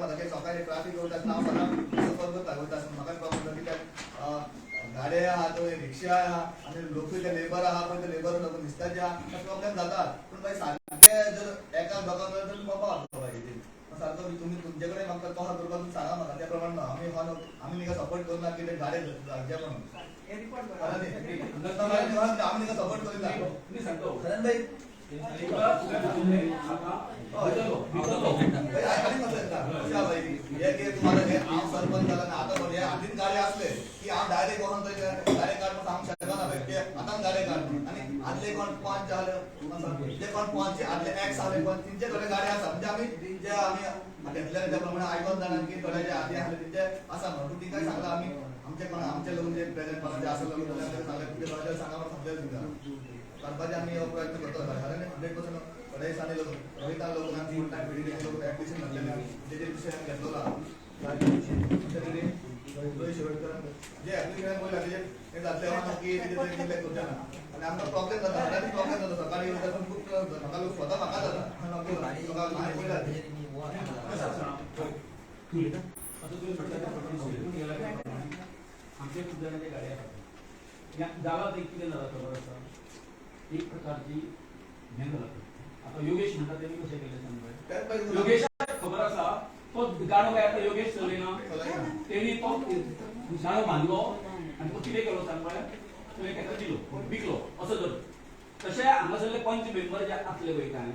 म्हाका की सकाळी ट्राफीक वयता आसतना हांव सदां सफर करता वयता आसतना म्हाका प्रॉब्लेम जाता कित्याक गाडये आहा थंय, रिक्षा आहा आनी लोकूय ते लेबर आहा पळय, ते लेबर लोक न्हिसताचे आहा, प्रॉब्लेम जातात. पूण बाय सारकें जर एका दोगां मेळत जाल्यार पळोवपा वचपा बाय तेजेर सारको तुमी तुमचे कडेन म्हाका कसो करपाक तुमी सांगा म्हाका, त्या प्रमाणे आमी आमी तिका सपोर्ट करना की ते गाडये घालचे म्हणून. आमी तिका सपोर्ट करिना कारण बाई हांव सरपंच जाला आतां हे आदींच गाडी आसले की हांव डायरेक्ट वचोन थंय गाडी काड म्हणून सांगूंक शकना बाय की आतां गाडी काड. आनी आदले कोण पंच आसले, जे कोण पंच आदले एक्स आसले पंच, तेंचे थोडे गाडी आसा. म्हणजे आमी जे आमी घेतले त्या प्रमाणे आयकोन जाणा की थोडे जे आदी आसले तेंचे आसा म्हणून. पूण तिका सांगला आमी आमचे कोण आमचे लोक जे प्रेझेंट जे आसा लोक सांगले तुमचे कोणाचे सांगा म्हणून समजले तिका काडपाचे आमी हो प्रयत्न करतलो. कारण 100% थोड्या दिसांनी लोक रोहिता लोक फूल टायम पिडिल्ले लोक एप्लिकेशन घातलेले तेजेर विशय आमी घेतलो ना. रोहित शिरोडकर जे एप्लिकेशन पयला तेजेर हें जातलें ना की तेजेर निग्लेक्ट करचें ना. आनी आमकां प्रॉब्लेम जाता, सगळ्यांनी प्रॉब्लेम जाता. सकाळी वयता खूब त्रास जाता म्हाका, लोक स्वता म्हाका जाता. हांवें पयला. आमच्या खूब जाणांच्या गाड्या आसात. जाला ते कितें जाला खबर आसा, एक प्रकारची हें जाला. आतां योगेश म्हणटा तेणी कशें केलें सांग. योगेशाक खबर आसा तो गाडो काय आतां योगेश चलयना, तेणी तो गाडो बांदलो आनी तो कितें केलो सांग पळय, तुवें ताका दिलो विकलो असो जर. तशें हांगासरले पंच मेंबर जे आसले पळय काय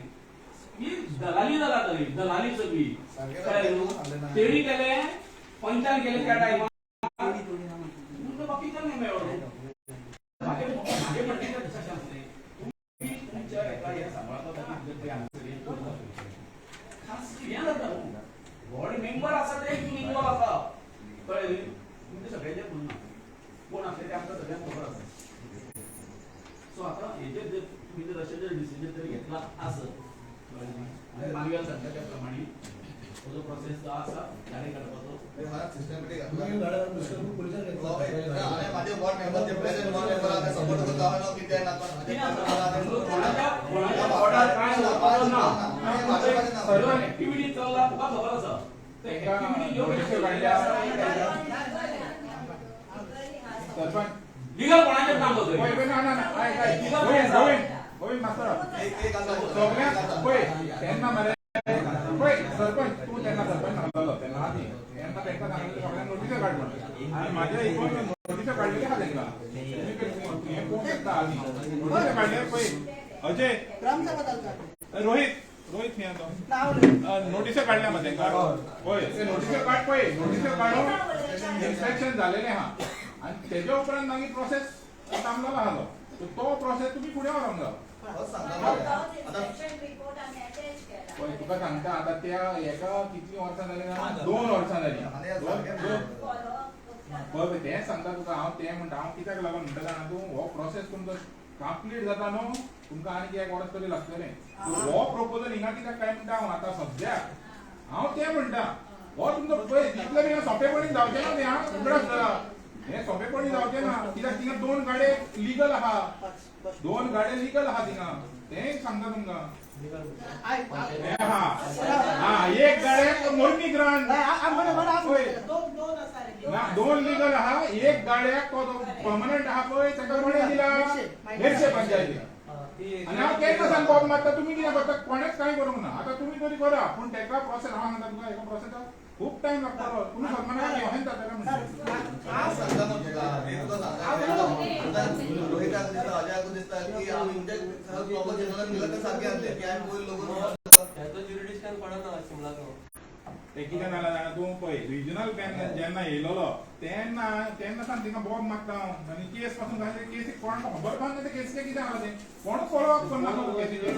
ही दलाली जाला थंय, दलाली सगळी कळ्ळें न्हू. तेणी केलें, पंचान केलें त्या टायमार, बाकीच्यांक मेळ्ळो. म्हाजें म्हणणें कशें आसलें, तुमी तुमच्या एका हें सांबाळपा खातीर हांगासर हें करता, खास हें जाता न्हू, व्हड मेंबर आसा ते हितून इनवॉल्व आसा, कळ्ळें न्ही. तुमचें सगळ्यांचें म्हणना, कोण आसले ते आमकां सगळ्यांक खबर आसा. सो आतां हेजेर जर तुमी जर अशें जर डिसिजन जर घेतला आसत आनी मालव्यान सांगता त्या प्रमाणे हो जो प्रोसेस जो आसा गाडी काडपाचो माझे वॉर्ड मेंबर जे प्रेझेंट वॉर्ड मेंबर आसा सपोर्ट करता न्हू कितें ना. कोणाच्या वॉर्डार काय जावपाचो ना, एक्टिविटी चल्ला तुका खबर आसा, ते एक्टिविटी योग्य सरपंच लिगल कोणाचेर काम पळय करतले. ना ना आयक आयक गोविंद गोविंद गोविंद मास्तर सगळ्यांक पळय तेन्ना मरे पळय सरपंच तूं तेन्ना सरपंच सांगलेलो तेन्ना आदी तेन्ना तांकां सांगलें सगळ्यांक नोटिसो काड म्हणून. आनी म्हाज्या हितून नोटिसो काडलेली आहा तांकां, तुमी हें पळोवंक शकता. आदी नोटिसो काडले पळय अजय रोहित रोहित न्ही तो नोटिसो काडल्या मग तांकां पळय, ते नोटिसो काड पळय, नोटिसो काडून इन्स्पेक्शन जालेलें आहा आनी तेज्या उपरांत मागीर प्रोसेस थांबलेलो आहा. तो प्रोसेस तुमी फुडें व्हरोंक जाय. पळय तुका सांगता आतां त्या हेका कितलीं वर्सां जालीं जाणा, 2 वर्सां जालीं. पळय तेंच सांगता तुका हांव, तें म्हणटा हांव कित्याक लागून म्हणटा जाणा तूं, हो प्रोसेस तुमचो कंप्लीट जाता न्हू तुमकां आनीक 1 वर्स तरी लागतलें. हो प्रपोजल हिंगा कित्याक काय म्हणटा हांव आतां सद्याक, हांव तें म्हणटा हो तुमचो पळय इतलें बी सोंपेपणी जावचें ना तें. आं उगडास धरा, हें सोंपेपणी जावचें ना कित्याक थिंगा 2 गाडे लिगल आहा, 2 गाडे लिगल आहा थिंगा, तें सांगता तुमकां. हा एक गाड्याक मोरनी ग्रांट ना, 2 लिगल आहा, एक गाड्याक तो परमनंट आहा पळय ताका कोणें दिला मेरशे पंचायती. आनी हांव केन्ना सांगपाक मारता तुमी कितें करता, कोणेच कांय करूंक ना. आतां तुमी तरी करा पूण ताका प्रोसेस हांव सांगता तुका एका प्रोसेसाक खूब टायम लागतलो. तुमी सरपंचाक कशें जातलें म्हणटा. हांव सांगता न्हू तुका, हें तुका सांगता रोहिताक दिसता अजयाकूय दिसता की आमी म्हणजे प्रॉपर जनरल दिला ते सारकें जातलें की आमी पयलीं लोक ताचो ज्युरिडिक्शन पडना शिमलाचो. ते कितें जालां जाणा तूं, पळय रिजनल बँक जेन्ना येयलेलो तेन्ना तेन्ना सावन थिंगा बॉम्ब मारता हांव आनी केस पासून घातली, केसीक कोणाक खबर पासून ना ते केसीचें कितें आहा तें, कोणूच फॉलो अप करनासलो केसीचेर.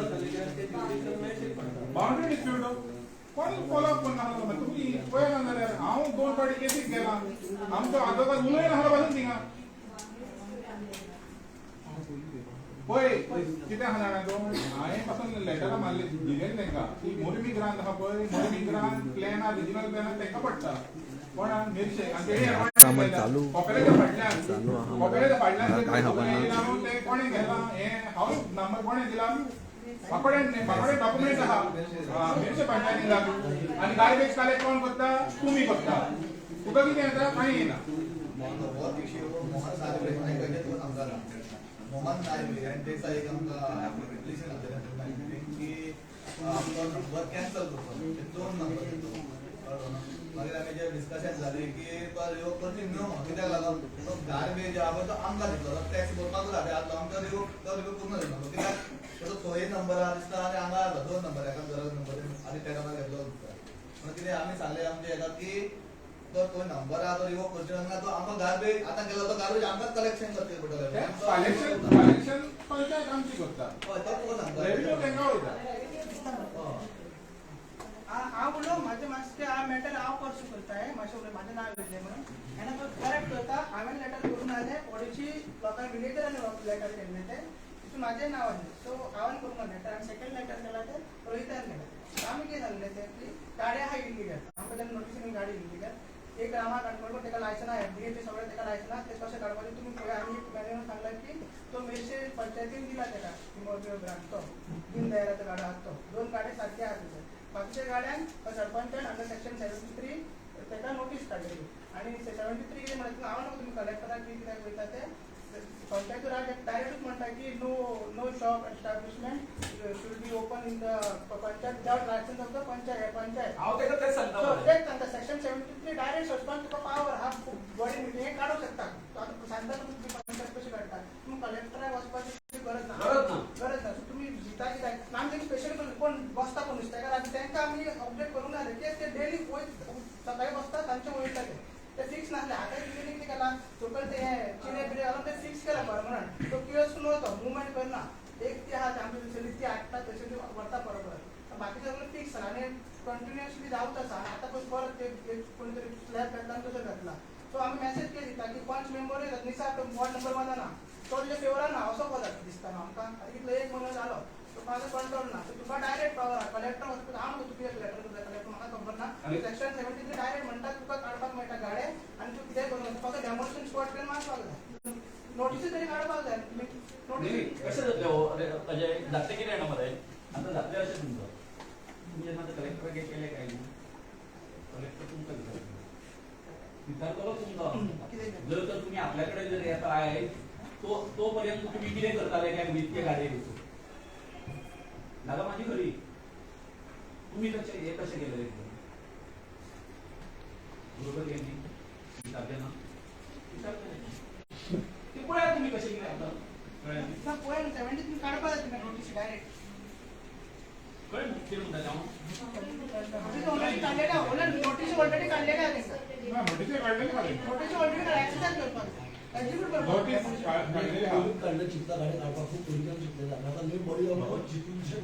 बाउंड्री डिस्प्यूट कोण फॉलो अप करनासलो. तुमी पळयना जाल्यार हांव 2 फावटी केसीक गेला, आमचो आदवोगाद उलयनासलो पासून थिंगा. पळय कितें आहा जाणा तूं, हांवें पासून लेटरां मारली दिलेली तांकां ती मोरमी ग्रांत आहा पळय, मोरमी ग्रांत प्लॅन आहा, रिजनल प्लॅन आहा तांकां पडटा कोणाक मेरशे. आनी तेणी चालू कोपेराच्या फाटल्यान चालू आहा कोपेराच्या फाटल्यान काय खबर ना. ते कोणें घेतला हें हाऊस नंबर कोणें दिला बाकोड्यान बाकोड्यान डॉक्युमेंट आहा मेरशे पंचायतीन आनी गार्बेज कलेक्ट कोण करता तुमी करता तुका कितें येता कांय येना. हो इश्यू मोहन नार्वे तुका सांगता मोहन नार्वे आनी तेचा एक आमकां एप्लिकेशन घातलेलें की आमचो नंबर कॅन्सल करचो दोन नंबर कळ्ळो न्हू. मागीर आमी जे डिस्कशन जालें की तो रिवोक करची न्हू कित्याक लागून तो गार्बेज आहा पळय तो आमकां दितलो टॅक्स भरपाक जाय आतां आमकां रिवोक तो रिवोक करूंक दितना कित्याक ताचो थंय नंबर आहा दिसता आनी हांगा आसा दोन नंबर एका गरज नंबर आनी त्या नंबर घेतलो दिसता म्हणून कितें आमी सांगलें आमच्या हेका की तो तो नंबर आहा तो रिवोक करचे ना तो आमकां गार्बेज आतां गेलो तो गार्बेज आमकांच कलेक्शन करचें पडटलें. कलेक्शन कलेक्शन पंचायत आमची करता हय तो तुका सांगता रेव्हेन्यू तांकां वयता. हय. हांव उलो म्हाजें मातशें हांव मॅटर हांव पर्सू करताय मातशें उलय म्हाजें नांव येयलें म्हणून तेन्ना तो करेक्ट करता. हांवें लेटर करून आयलें ओडीची लोकांक विलेजरांनी लेटर केल्लें तें तितून म्हाजें नांव आसलें सो हांवें करूंक ना लेटर आनी सेकंड लेटर केलां तें रोहितान केलें. आमी कितें सांगलें तें की गाडी आहा इल्लिगल आमकां तेन्ना नोटीस येवन गाडी इल्लिगल एक रामा काणकोण ताका लायसन आहा एफडीएचें सगळें ताका लायसन आहा तें कशें काडपाचें तुमी पळय. आनी मॅनेजरान सांगलें की तो मेरशे पंचायतीन दिला ताका ग्रांट तो दीन दयालाचो गाडो आहा तो दोन गाडे सारके आहा थंयसर बाकीच्या गाड्यांक सरपंचान अंडर सेक्शन 73 ताका नोटीस काडलेली आनी 73 कितें म्हणटा हांव न्हू तुमी कलेक्टराक बी कित्याक वयता ते पंचायत राज डायरेक्टूच म्हणटा की no no shop establishment should be open in the panchayat without licence of the panchayat panchayat. हांव ताका तेच सांगता सो मरे. तेच सांगता सेक्शन 73 डायरेक्ट सरपंच तुका पावर आहा बॉडी मिटींग काडूंक शकता. आतां सांगता तुमी पंचायत कशी काडटा तुमी कलेक्टराक वचपाची गरज ना गरज ना. गरज ना. सो तुमी दिता कित्याक आमी स्पेशल कोण बसता कोण नुस्तेकार आमी तांकां आमी अपडेट करूंक ना कित्याक ते डेली वयर सकाळी बसता तांचे वयता ते ते फिक्स नासले. आतां कितें कितें केलां सकयल ते हे चिरे बिरे घालून ते फिक्स केला परमनंट तो कियोस्क न्हू तो मुवमेंट करना एक ती आहा आमचे थंयसरली ती हाडटा थंयसर ती व्हरता परत परत बाकीचे सगळें फिक्स जाला आनी कंटिन्युअसली जावत आसा. आनी आतां पळय परत ते एक कोणी तरी स्लॅब घातला आनी तसो घातला. सो आमी मॅसेज कितें दिता की पंच मेंबर येतात निसा वॉर्ड नंबर 1 ना तो तुज्या फेवरान ना असो कसो दिसता न्हू आमकां. आतां कितलो एक म्हयनो जालो सो म्हाजो कंट्रोल ना सो तुका डायरेक्ट पावर आहा कलेक्टर वचपाक हांव न्हू तूं कित्याक लेटर करता कलेक्टर म्हाका खबर ना. सेक्शन 73 डायरेक्ट म्हणटा तुका काडपाक मेळटा गाडे आनी तूं कितेंय करूं फक्त डेमोलिशन स्पॉट कडेन मारपाक जाय नोटीसूय तरी काडपाक जाय. नाही, कशें जातलें हो अरे अजय जातलें कितें जाणा मरे आतां जातलें अशें तुमचो तुमी जेन्ना आतां कलेक्टराक केलें काय न्हू कलेक्टर तुमकां विचारतलो विचारतलो तुमकां कितें जर तर तुमी आपल्या कडेन जर येता आयज तो तो पर्यंत तुमी कितें करताले काय इतके गाडये घेवन जागा माझी खरी तुम्ही कशें हे कशें केलें बरोबर काय न्ही विचारचें ना विचारचें ते पळयात तुमी कशें कितें आतां कळ्ळें न्ही? ना पळय न्हू 73 काडपाक जाय तुमकां नोटीस डायरेक्ट कळ्ळें न्हू कितें म्हणटा तें हांव नोटीस काडलेल्या नोटीस ऑलरेडी काडलेल्या आहा तांकां ना नोटीसूय काडलेली आहा तेंकां. नोटीस ऑलरेडी काडल्या एक्सरसायज करपाक जाय एक्झिक्यूट करपाक नोटीस जाय. काडलेली आहा. कोवीड काडले चिंतता गाडी काडपाक खूब पयलींच्यान चिंतलें आतां न्यू बॉडी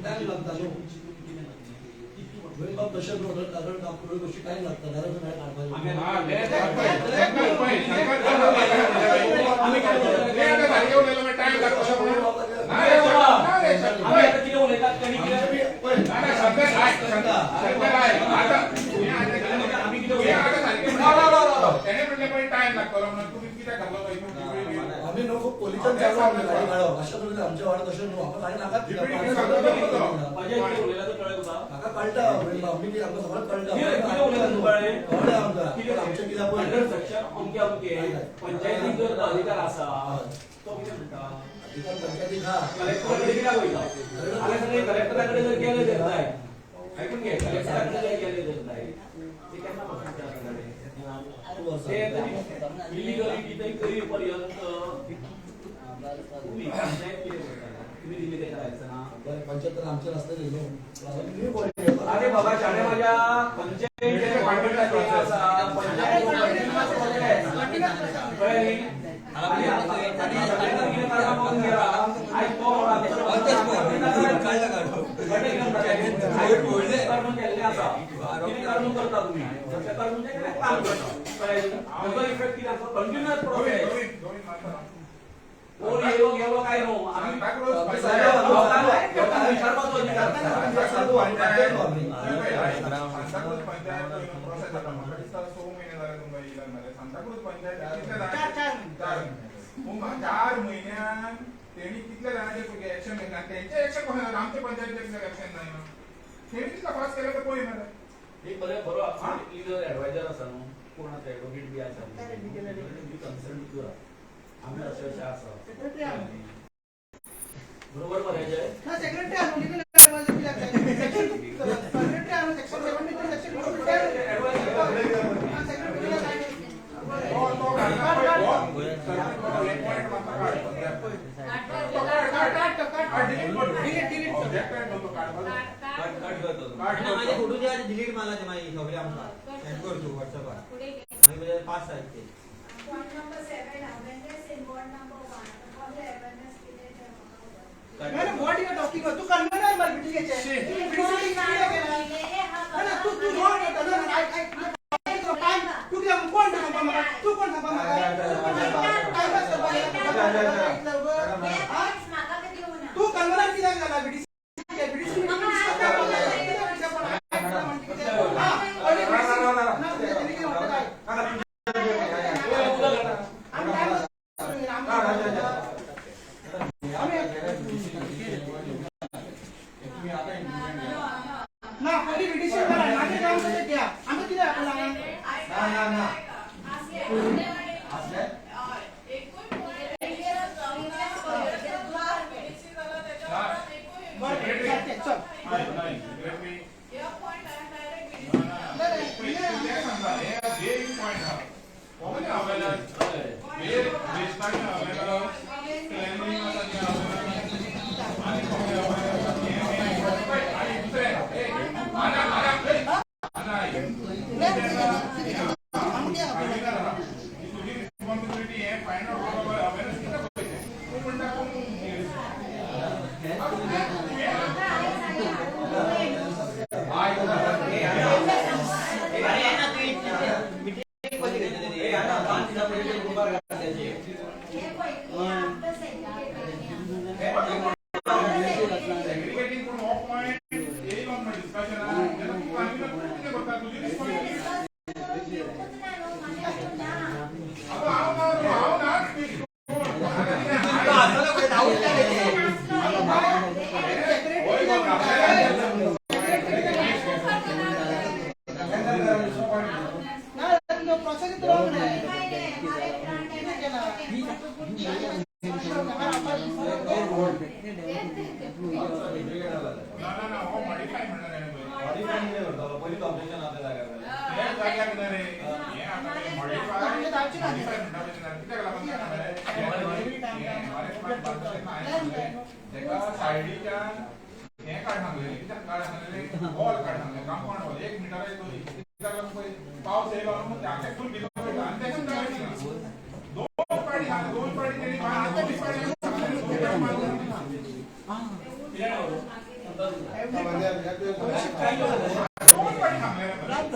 टायम लागता न्हू कितें जातलें? गोविंद बाब तशें न्हू कारण थोड्यो गोश्टी टायम लागता कारण गाडी काडपाक हा, ते शंकर पळय, शंकर आमी काय करतले? ते आतां सारकें उलयलो मागीर टायम लागतलो म्हणून. ना रे, ना रे, शंकर आमी आतां कितें उलयतात तेणी कितें ना, ना, शंकर आयक, शंकर आयक. आतां हें आतां कितें आमी कितें हें आतां सारकें राव, राव, राव, राव. तेणें म्हणलें पळय टायम लागतलो म्हणून तुमी कित्याक घातलो पळय आमी न्हू खूब पयलींच्यान चालू आमचे गाडी काडप अशें तरेन आमच्या वाड्यार तशें न्हू आमकां गाडी नाकात अजय कितें उलयला तो कळ्ळें तुका म्हाका कळटा गोविंद बाब आमी आमकां सगळें कळटा कितें कितें उलयता तूं कळ्ळें कळ्ळें आमकां कितें आमचें कितें पळय अंडर सेक्शन अमके अमके पंचायतीक जर अधिकार आसा तो कितें म्हणटा अधिकार पंचायतीक आहा कलेक्टरा कडेन कित्याक वयता हांवें सांगलें कलेक्टरा कडेन जर गेले जर जाय ऐकून घे कलेक्टरा कडेन जर गेले जर जाय ते केन्ना पासून जातले ते इलिगलिटी तरी करी पर्यंत तुम्ही पंचायत कितें करताले तुम्ही दिली तेका लायसना बरें पंचायत तर आमचें नासतलें न्हू न्यू बॉडी अरे बाबा शाणे माझ्या पंचायत आसा पंचायत कळ्ळें न्ही आणि सगळ्यांना कितें कारणां पळोवन गेला आयज तो काडून केल्लें आसा कितें काडून करता तुमी तशें काडून तें काम करता कळ्ळें न्ही ताचो इफेक्ट कितें आसा कंटिन्युअस प्रोसेस गोविंद गोविंद मारता. कोण येयलो गेलो काय न्हू आमी सांताक्रूज लोकांक लोकांक विचारपाचो अधिकार आसा. सांताक्रूज पंचायत प्रोसेस जाता म्हाका दिसता 6 म्हयने जाले तुमकां येयल्यार मरे सांताक्रूज पंचायत कितले चार चार म्हयने. 4 म्हयने 4 म्हयन्यान तेणी कितले कितल्या जाणांचे एक्शन घेतला आनी तेंचे एक्शन कशें जालें आमचे पंचायतीचें एक्शन जायना तेणी तितलो फास्ट केलें तर पळय मरे एक बरे बरो लिगल एडवायजर आसा न्हू कोण आसा एडवोकेट बी आसा कन्सर्न करा आमी अशें अशें आसा बरोबर मरे ना सेक्रेटरी आसा लिगल एडवायजर कित्याक जाय सेक्रेटरी आसा सेक्शन 73 सेक्शन 2 सेक्रेटरी डिलीट मारला ते मागीर सगळे आमकां सेंड कर तूं व्हॉट्सएपार मागीर पास जायत ते. Point number 7, awareness in ward number 1. For the awareness कितें ना ना what you are talking तू कन्व्हेनर मरे मिटिंगेचे ना तू तू रॉंग करता ना आयक आयक तू कित्याक कोण सांगपा म्हाका तू कोण सांगपा म्हाका टायम पास करपाक तू कन्व्हेनर कित्याक जाला बीडीसी बीडीसी ना पयलीं बीडीसी मागीर काम कशें घ्या आमी कितें आपला ना ना ना असले बरें चल प्रोसेस रॉंग पावस येयलो फूल दोन पाटी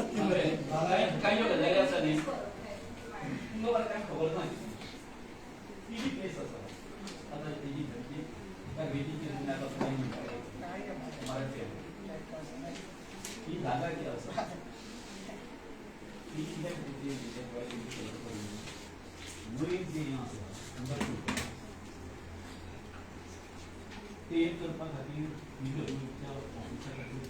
काही गजाली आसा न्ही तुमकां बरें कांय खबर ना ती जी प्लेस आसा आतां तेजी त्या वेदीची आतां मराठी ही जागा जी आसा ती कित्याक वयर जी आसा ते करपा खातीर ऑफिसा खातीर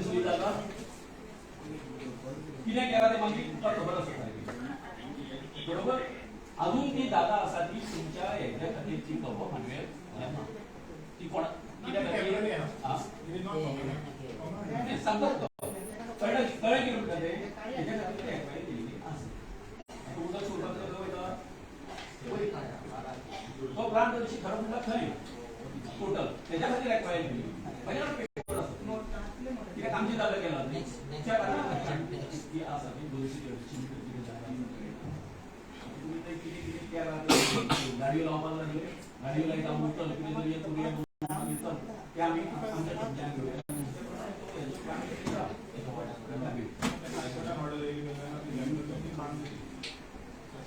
ती जागा कितें केलां तें मागीर तुमकां खबर आसा बरोबर. अजून ती जागा आसा ती तुमच्या हेच्या खातीर ती कव्वा फांडवेर ना ती कोणा कित्या खातीर सांगता कळ्ळें कळ्ळें कितें म्हणटा तें हेच्या खातीर ती एन्क्वायरी केल्ली आसा. आतां उदक सोडपाक खंय वयता तो प्लांट तशी खरो म्हणटा थंय टोटल तेच्या खातीर एन्क्वायरी केली म्हज्या पेपर आसा कित्याक आमची जागा केला न्ही ती आसा ती 200-150 मिटर कितें जागा तुमी ते कितें कितें केलां गाडयो लावपाक लागले गाडयो लायता उरतले कितें तरी मागीर चल ते आमी आमच्या खंयच्यान घेवया.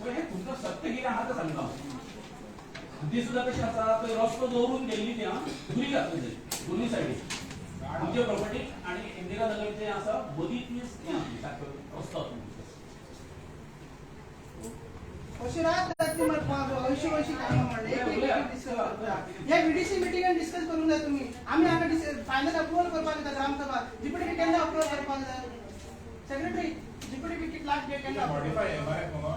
हे तुमकां सत्य कितें आहा तें सांगता. ती सुद्धा कशी आसा, थंय रस्तो दवरून गेल्ली ती दुरी घातली दोन्ही सायडीन आमच्या प्रॉपर्टी आणि इंदिरा नगर जे आसा मदीं ती हें आसली, रस्तो आसलो. अशी रात रात्री मरे अंयशीं अंयशीं कामां म्हणलें, एक एक एक डिस्कस करता. हे बीडीसी मिटिंगान डिस्कस करूंक जाय तुमी. आमी हांगा फायनल अप्रुवल करपाक जाय. ग्रामसभा जीपीडीपी केन्ना अप्रुवल करपाक जाय? सेक्रेटरी, जीपीडीपी कित लास्ट डेट केन्ना? मॉडिफाय एमआरएफ मगो.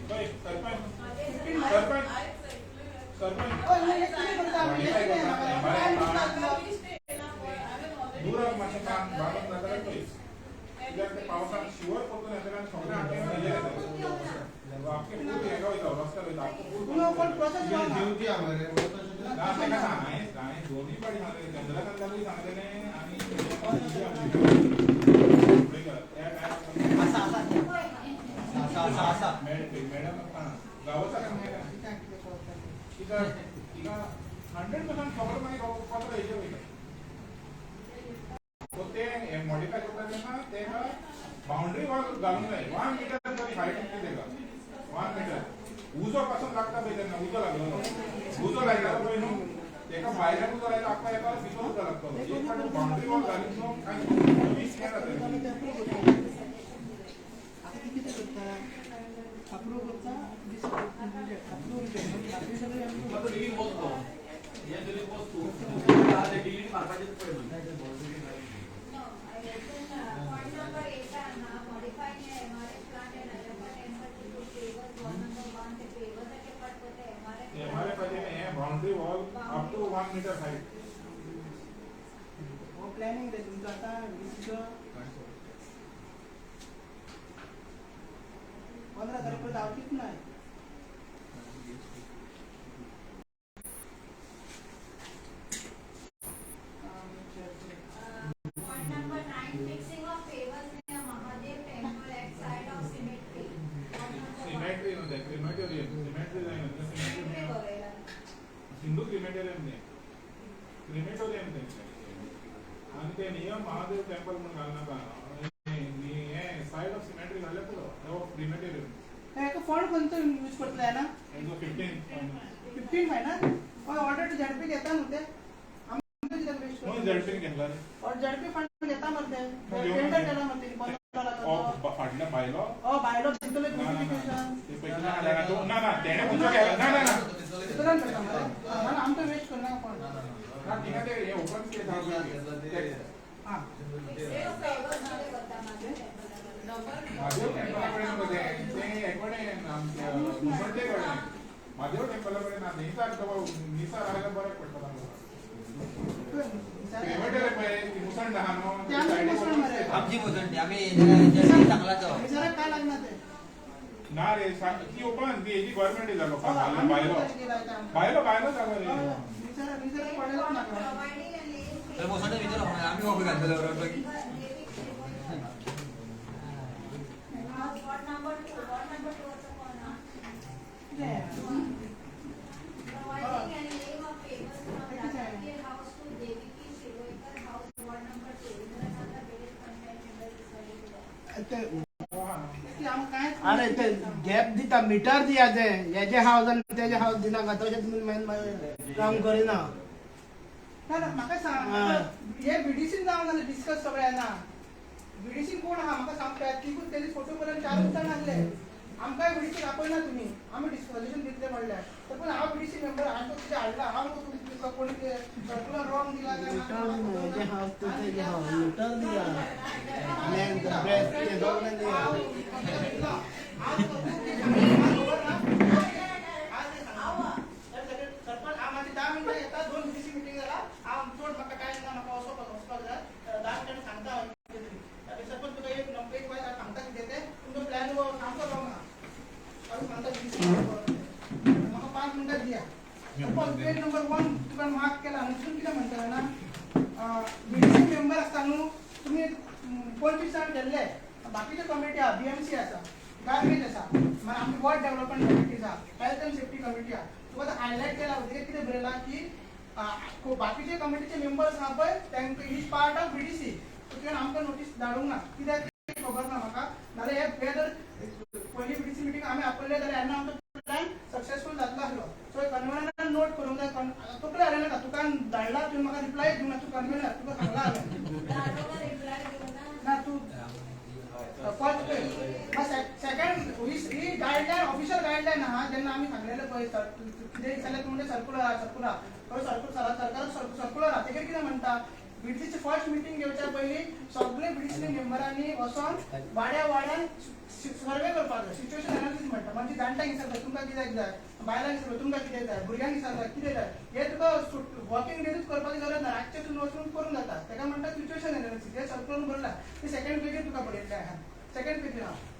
पळय सरपंच, सरपंच, सरपंच. हय, हे कितें करता आमी? हे कितें म्हाका टायम दिसता आसलो. दूराक मातशें काम बांदून जाता जाल्यार पळय, कित्याक ते पावसाक शिवर परतून येतले आनी सगळें आमचें हेजेर येतलें. आमचें पूल हेका वयता, रस्त्यार वयता आमचो पूल. न्हू, कोण प्रोसेस जावना. दिवची मरे. ना, ताका सांग, हांवें दोनूय पाटी सांगलें, चंद्रकांताकूय सांगलेलें आनी त्या टायमार. आसा आसा आसा आसा आसा. मॅडम गांवचा काय मागीर तिका तिका 100% खबर. मागीर पत्र हेजेर वयता. सो ते मॉडिफाय करता तेन्ना तेका बाउंड्री वॉल घालूंक जाय, 1 मिटर तरी हायट आसली तेका, 1 मिटर. उजो पासून लागता पळय तेन्ना, उजो लागलेलो, उजो लायतालो पळय न्हू, तेका भायल्यान उजो लायता, आख्खा येता, भितर उजो लागतलो. एक फावट बाउंड्री वॉल घालीत न्हू, कांय वीस हें जातलें. आता ती कितें करता? अप्रूव करता, अप्रूव, बाकी सगळे approve. आता डिलीट वच, हे डिलीट वस्तू डिलीट मारपाचें पळय. No, I reckon, point number 8 na modifying a MRF plant and Ayyappa temple to put pavers, ward number 1, ते pavers चे part होते MRF. MRF पाहिजे हे boundary wall up to 1 meter height. हो, प्लॅनिंग रे तुमचं आता बीडीसीचो 15 तारीख पर्यंत जावचीच नाही. Point number 9, fixing of pavers near Mahadev temple at side of cemetery. Ward number 1. Cemetery न्हू तें, क्रिमेटोरियम. सिमेट्री जायना. Cemetery cemetery. बरयला. हिंदू क्रिमेटोरियम तें, क्रिमेटोरियम तें. आनी ते नियर महादेव टेम्पल म्हणून घालनाका, हें सायड ऑफ सिमेट्री घाल्यार पुरो, क्रिमेटोरियम. हेका फंड खंयचो यूज करतले ना? हेजो 15. 15 फायनल. हय, ऑलरेडी झेडपी घेता न्हू ते, आमी कित्याक वेस्ट? खंय झेडपीन घेतला रे? झेडपी फंड घेता मरे ते, टेंडर केला मरे तेणी 15 लाखाचो. फाटल्या भायलो? हो, भायलो दितले. ना ना ना. नोटिफिकेशन. ते पयलीं ना ना ना ना, तेणे खंयचो केला? ना ना ना. चित्रान करता मरे ना, आमकां वेस्ट करनाका फंड. ना, थिंगा ते हे ओपन स्पेस आसा. हां. Fixing of pavers कितें करता Mahadev temple? Mahadev टेम्पला कडेन न्हू तें, तें हे कडेन, आमच्या मुसंडे कडेन. महादेव टेम्पला कडेन ना, निसार निसार आयल्यार बऱ्याक पडटा तांकां. क्रिमेटोरियम पळय ती मुसंड आहा न्हू. ते आमची मुसंड मरे. आमची मुसंडी, आमी जर्सी सांगलाचो. निसाराक काय लागना ते. ना रे, ती ओपन, ती हेजी गव्हर्मेंट जागो, भायलो भायलो भायलो जागो रे. निसाराक निसाराक पडलेच नाका. Providing and laying तर मुसंडे भितर आमी वखद घालतलो बरोबर. House, ward number 2, ward number 2 चं कोण हा? कितें? Providing and laying of pavers from Rajkiya House to Deviki Shiroikar House, ward number 2, Indira Nagar Village Panchayat Member Iswari. ते ती आमकां कांयच. अरे, ते गॅप दिता, मिटर दिया ते हेजे हावस आनी तेजे हावस दिनाका, तशें तुमी मेन काम करिना. ना ना, म्हाका सांग. हा. हे बीडीसीन जावन जालें डिस्कस सगळ्यांना. बीडीसीन कोण आहा म्हाका सांगता? तिकूच तेजी फोटो पर्यंत चारूच जाण आसले. आमकांय बीडीसीक आपयना तुमी, आमी डिस्कशन दितले म्हणल्यार तर. पूण हांव बीडीसी मेंबर, हांवें तो कितें हाडला? हांव तुका कोणी सर्कुलर रॉंग दिला काय? मिटर हेजे हावस ते तेजे हावस मिटर दिया, लेंथ ब्रेथ ते सगळें दिया. सरपंच, हांव मातशें 10 मिनटां येता. दोन बीडीसी मिटींग जाला. हांव चड म्हाका टायम ना, म्हाका वचपाक वचपाक जाय. 10 मिनटांनी सांगता हांव कितें तरी. सरपंच, तुका एक एक वायट सांगता कितें तें. तुमचो प्लॅन सामको रॉंग आहा. हांव सांगता बीडीसी, म्हाका 5 मिनटां दिया. सरपंच, पेज नंबर 1 तुका मार्क केला न्हू, तितून कितें म्हणटा जाणा? बीडीसी मेंबर आसता न्हू तुमी 25 जाण केल्ले. बाकीचे कमिटी आहा, बीएमसी आसा, गार्बेज आसा, मागीर आमची वॉर्ड डेव्हलपमेंट कमिटी आसा, हेल्थ अँड सेफ्टी कमिटी आहा. तुका आतां हायलायट केला, कितें कितें बरयलां की बाकीचे कमिटीचे मेंबर्स आहा पळय, तांकां is part of BDC. तुवें आमकां नोटीस धाडूंक ना, कित्याक तें खबर ना म्हाका. नाजाल्यार हे जर पयली बीडीसी मिटींग आमी आपयले जाल्यार येन्ना आमचो प्लॅन सक्सेसफूल जातलो आसलो. So convener guideline official guideline आहा जेन्ना आमी सांगलेले पळय कितें जाल्यार तुमचे सर्कुलर आहा, सर्कुलर पळय सरकार सर्कुलर आहा तेजेर कितें म्हणटा बीडीसीची फर्स्ट मिटींग घेवच्या पयलीं सगळे बीडीसी मेंबरांनी वचोन वाड्या वाड्यान सर्वे करपाक जाय. सिच्युएशन एनालिसीस म्हणटा म्हणजे जाणट्यांक विचारता तुमकां कित्याक जाय, बायलांक विचारता तुमकां कितें जाय, भुरग्यांक विचारता कितें जाय. हे तुका वर्किंग डेजूच करपाची गरज ना, रातचें तूं वचून करूंक जाता. ताका म्हणटा सिच्युएशन एनालिसीस. हे सर्कुलर बरयलां ते सेकंड पेजीर तुका बरयल्लें आहा. सेकंड पेजीर आहा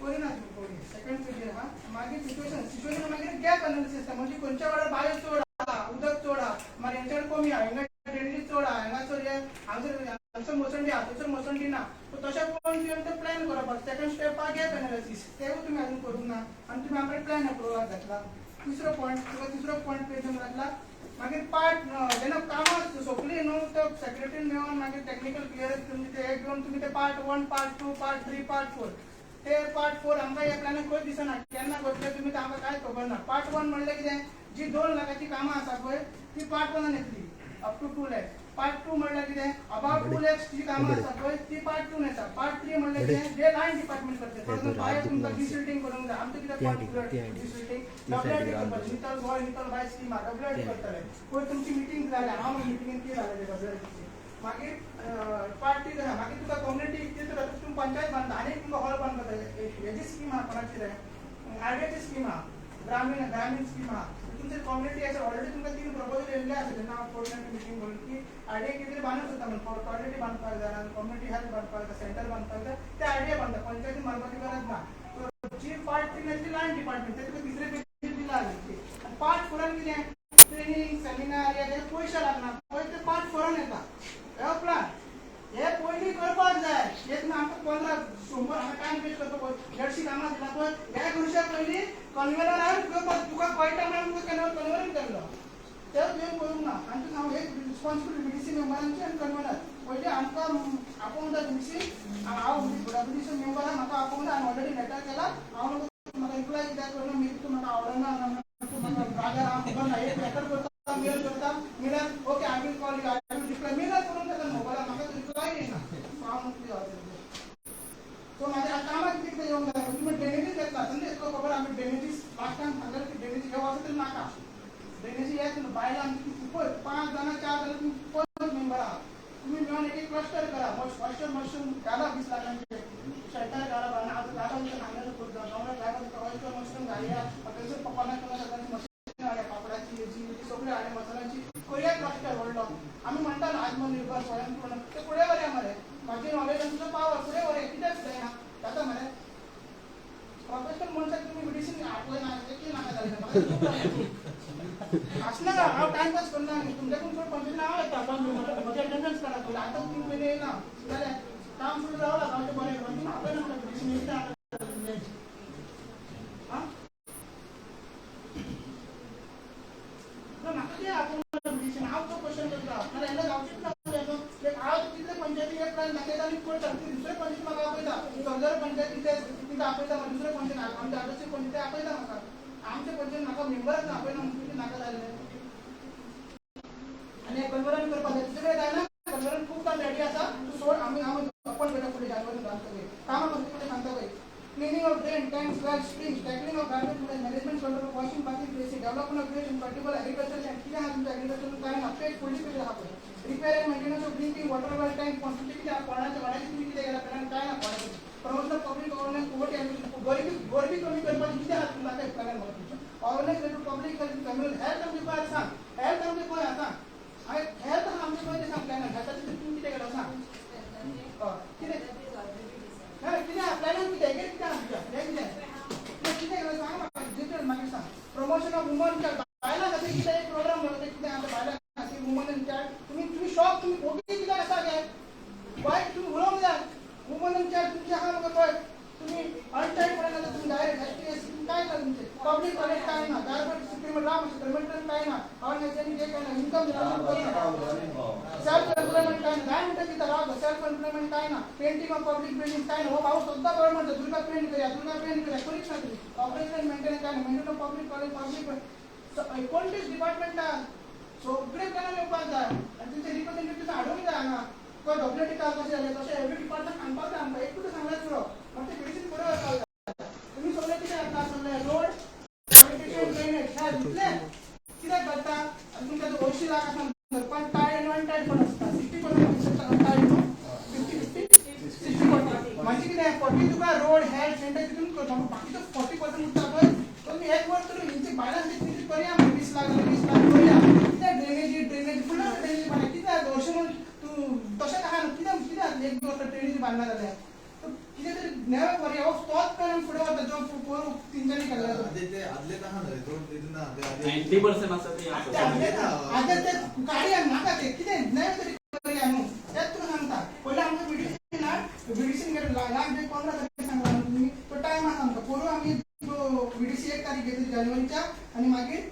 करिना तुमी सेकंड पेजीर आहा. मागीर सिच्युएशन सिच्युएशन मागीर गॅप एनालिसीस आसता म्हणजे खंयच्या वाड्यार बायो चड आहा, उदक चड आहा, मागीर हेंच्याकडे कमी आहा, हांगा ड्रेनेज चड आहा, हांगासर हे हांगासर हांगसर मसंडी आहा, थंयसर मसंडी ना. तशें पळोवन तुवें ते प्लॅन करपाक सेकंड स्टेप आहा गॅप एनालिसीस. तेवूय तुमी अजून करूंक ना आनी तुमी आमकां प्लॅन अप्रुवलाक घातला. तिसरो पॉयंट तुका तिसरो पॉयंट पेज घातला. मागीर पार्ट जेन्ना कामां सोंपली न्हू तो सेक्रेटरीन मेळोन मागीर टॅक्निकल क्लियरन्स तुमचे ते घेवन तुमी ते पार्ट 1 पार्ट 2 पार्ट 3 पार्ट 4 ते पार्ट 4 आमकां ह्या प्लॅनाक खंय दिसना केन्ना करतले तुमी ते आमकां कांयच खबर ना. पार्ट 1 म्हणल्यार कितें जी 2 लाखाची कामां आसा पळय ती पार्ट 1 येतली अप टू 2 लॅक्स. पार्ट 2 म्हणल्यार कितें अबाउट 2 लॅक्स जी कामां आसा पळय ती पार्ट 2 येता. पार्ट 3 म्हणल्यार कितें जे लायन डिपार्टमेंट करतले फॉर एक्झाम्पल बाय तुमकां डिसिल्टींग करूंक जाय, आमचें कितें पार्ट डिसिल्टींग डब्ल्यूआरटी करपाचें, नितळ गोंय नितळ बाय स्कीम आहा डब्ल्यूआरटी करतले. पयर तुमची मिटींग जाल्या हांव मिटिंगेन कितें जालें डब्ल्यूआरटीची. मागीर पार्ट 3 जाल्या मागीर तुका कम्युनिटी तुमी पंचायत बांदता आनी तुमकां हॉल बांदपाक जाय. हेजी स्कीम आहा कोणाची रे आयडियाची स्कीम आहा, ग्रामीण ग्रामीण स्कीम आहा. तुमचे कम्युनिटी आसा ऑलरेडी तुमकां 3 प्रपोजल येयल्ले आसा जेन्ना हांव कोर्टान मिटींग करून की आयडिया कितें तरी बांदूंक सोदता म्हणून टॉयलेटी बांदपाक जाय, कम्युनिटी हेल्थ बांदपाक जाय, सेंटर बांदपाक जाय, ते आयडिया बांदता पंचायतीन बांदपाची गरज ना. जी पार्ट 3 आसली लायन डिपार्टमेंट ते तुका तिसरे पेजीर दिला आनी पार्ट 4 कितें ट्रेनींग सेमिनार या पयशे लागना पळय ते पार्ट 4 येता. हो प्लान हे पयलीं करपाक जाय. हे तुमी आमकां 15 सोमवार हांगा टायम वेस्ट करता पळय 150 कामां दिला पळय ह्या करच्या पयलीं कन्वेनरान तुका कळटा म्हणून तुका कन्वेनर केल्लो ते तुवें करूंक ना. आनी हांव एक रिस्पॉन्सिबिलिटी बीडीसी मेंबरांची आनी कन्वेनर पयलीं आमकां आपोवंक जाय बीडीसी. हांव बीडीसी मेंबर आहा म्हाका आपोवंक जाय. हांवें ऑलरेडी लेटर केला. हांव म्हाका रिप्लाय कित्याक करना मे बी तूं म्हाका आवडना तूं म्हाका रागार हांव खबर ना. एक लेटर करता मेल करता Milan okay I will call you I will reply Milan करूंक जाता मोबायलार म्हाका रिप्लाय येना. हांव सो म्हाज्या कामाक कितें कितें येवंक जाय तुमी ड्रेनेजीस घेतला समजा इतलो खबर आमी ड्रेनेजीस लास्ट टायम सांगलें की ड्रेनेजी हे वर्सा तरी नाका ड्रेनेजी येत न्हू बायलां आमची पळय 5 जाणां 4 जाणां तुमी 5 मेंबर आहा तुमी मेळोन एक एक क्लस्टर करा. क्लस्टर मशरूम घाला 20 लाखांचे शेल्टर घाला आतां जागा तुमकां सांगलें जागा ऑयस्टर मशरूम घालया थंयसर 50 50 हजारांची मशीन हाडया पापडाची हेजी सगळी हाडया मसाल्यांची करूया क्लस्टर व्हडलो. आमी म्हणटा न्हू आत्मनिर्भर स्वयंपूर्ण ते फुडें व्हरया मरे. म्हाजी नॉलेज आनी तुजो पावर फुडें व्हरया कित्याक जायना जाता मरे. प्रोफेशनल मनशाक तुमी मेडिसीन आपयना एकूय नाका जालें आसना हांव टायमपास करना तुमच्याकून चड पंचायतीन हांव येता म्हजें अटेंडन्स काडा पयलीं आतां 3 म्हयने येयना जाल्यार काम सुरू रावलां गांवचें बरें तुमी आपयना म्हाका मेडिसीन येता आं ना म्हाका तें आपोवंक मेडिसीन हांव तो क्वेश्चन करता नाल्यार येन्ना गांवचीच ना हांव तितले पंचायती एक प्लान दाखयता आनी करता दुसरे पंचायती म्हाका आपयता सदर पंचायती ते तिका आपयता दुसरे पंचायती आमच्या आदर्श पंचायती आपयता म्हाका आमचे पंचायत म्हाका मेंबरच ना आपयना म्हणून नाका जाल्लें. आनी कन्वरन करपाक जाय तुजे कडेन जायना कन्वरन खूब काम रेडी आसा तूं सोड आमी हांव आपण करता फुडें जानेवारीन सांगता पळय कामां कसलीं फुडें सांगता पळय. Cleaning of drain, tanks, wells, streams, tackling of garbage management control of washing, bathing places, development of village in particular agriculture land. कितें आहा तुमचें एग्रीकल्चर कांय ना पेज फुडली पेज आहा पळय. Repair and maintenance of drinking water well tank pond तुमचें कितें आहा कोणाचें वाड्याचें तुमी कितें केलां प्लॅनान कांय ना कोणाचें. Promotion of public awareness poverty and गरिबी गरिबी कमी करपाची कितें आहा तुमकां दाखय प्लॅनान म्हाका तुमच्या. Awareness related public health family health आमचें खंय आसा सांग हेल्थ आमचें खंय आसा सांग हेल्थ आहा आमचें खंय तें सांग प्लॅनान हेल्थाचें तुमी कितें केलां सांग कितें कितें प्लॅनान कितें हें कितें आहा तुज्या हें कितें कितें केलां सांग म्हाका डिटेल मागीर सांग. प्रमोशन ऑफ वुमन बायलां खातीर कितें एक प्रोग्राम जाता तें कितें आतां बायलां खातीर वुमन एंड चायल्ड तुमी तुमी शॉक तुमी ओगी कित्याक आसा गे बाय तुमी उलोवंक जाय. वुमन एंड चायल्ड तुमचें आहा म्हाका कळट तुमी अनटायड पडना तुमी डायरेक्ट एस टी एस कांय ना तुमचें पब्लीक टॉयलेट कांय ना गार्बेज राम क्रिमिनल कांय ना ऑर्गनायझेशन जे कांय ना इन्कम सेल्फ एम्प्लॉयमेंट कांय ना 10 मिनटां दिता राव सेल्फ एम्प्लॉयमेंट कांय ना पेंटिंग ऑफ पब्लीक बिल्डिंग कांय ना. हो भाऊ सुद्दां बरो म्हणटा दुर्गा पेंट करया दुर्गा पेंट करया करीच ना तुमी. ऑपरेशन मेंटेनन्स कांय ना maintain of public college public कोणतेच डिपार्टमेंटान सगळे प्लॅनान येवपाक जाय आनी तुमचे रिप्रेझेंटेटिव्ह हाडूंक जाय हांगा. डब्ल्यूटी कशें जालें तशें एवरी डिपार्टमेंट सांगपाक जाय आमकां एक कुठे सांगल्यार पुरो. मागीर एक 2 वर्सां ट्रेनीची बांदना जाल्यार कितें तरी नवे पर्याय हो तोच प्लॅन फुडें वता जो पोरूं तेंच्यांनी केल्लो. आदले आहा न्हय रोड ना. 90% आसा ते. आदले ते गाडी नाका ते कितें नवे तरी करुया न्हू तेच तुका सांगता. पयलीं आमकां बीडीसी ना बीडीसीन लास्ट डेट 15 तारीख सांगला तुमी तो टायम आसा आमकां. पोरूं आमी बीडीसी 1 तारीख घेतली जानेवारीच्या आनी मागीर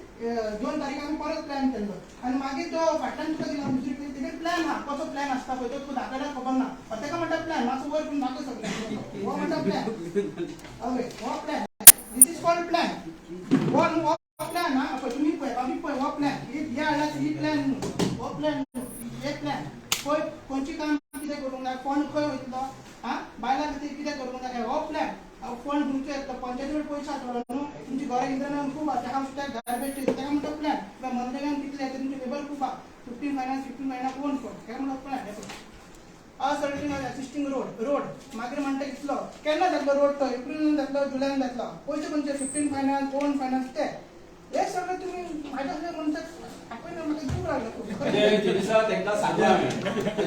2 तारीख आमी परत प्लॅन केल्लो आनी मागीर तो फाटल्यान तुका दिला दुसरी तेजेर प्लॅन आहा कसो प्लॅन आसता पळय तो तुका दाखयल्यार खबर ना. तेका म्हणटा प्लॅन मातसो वयर करून दाखय सगळें हो म्हणटा प्लॅन. हय हो plan this is called plan. हो न्हू हो प्लॅन आहा पळय तुमी पळय आमी पळय हो प्लॅन हे हाडला ही प्लॅन न्हू हो प्लॅन न्हू हे प्लॅन पळय खंयची काम कितें करूंक जाय कोण खंय वयतलो आं बायलां खातीर कितें करूंक जाय हो प्लॅन. फंड तुमचो येतलो पंचायती कडेन पयशे आसतलो न्हू तुमची घरां इंद्रनगर खूब आसा तेका सुद्दां गार्बेज तेका म्हणटा प्लॅन. मनरेगान कितले येता तुमचे लेबर खूब आहा 15 फायनान्स 15 फायनान्स कोण फंड तेका म्हणटा प्लॅन. हे पळय असर्टिंग एक्सिस्टींग रोड रोड मागीर म्हणटा इतलो केन्ना जातलो रोड तो एप्रिलान जातलो जुलयान जातलो पयशे खंयचे 15 फायनान्स कोण फायनान्स ते हे सगळें तुमी म्हाज्या मनशाक आपय ना म्हाका जीव लागलो खूब. जे दिसा तांकां सांगलां हांवें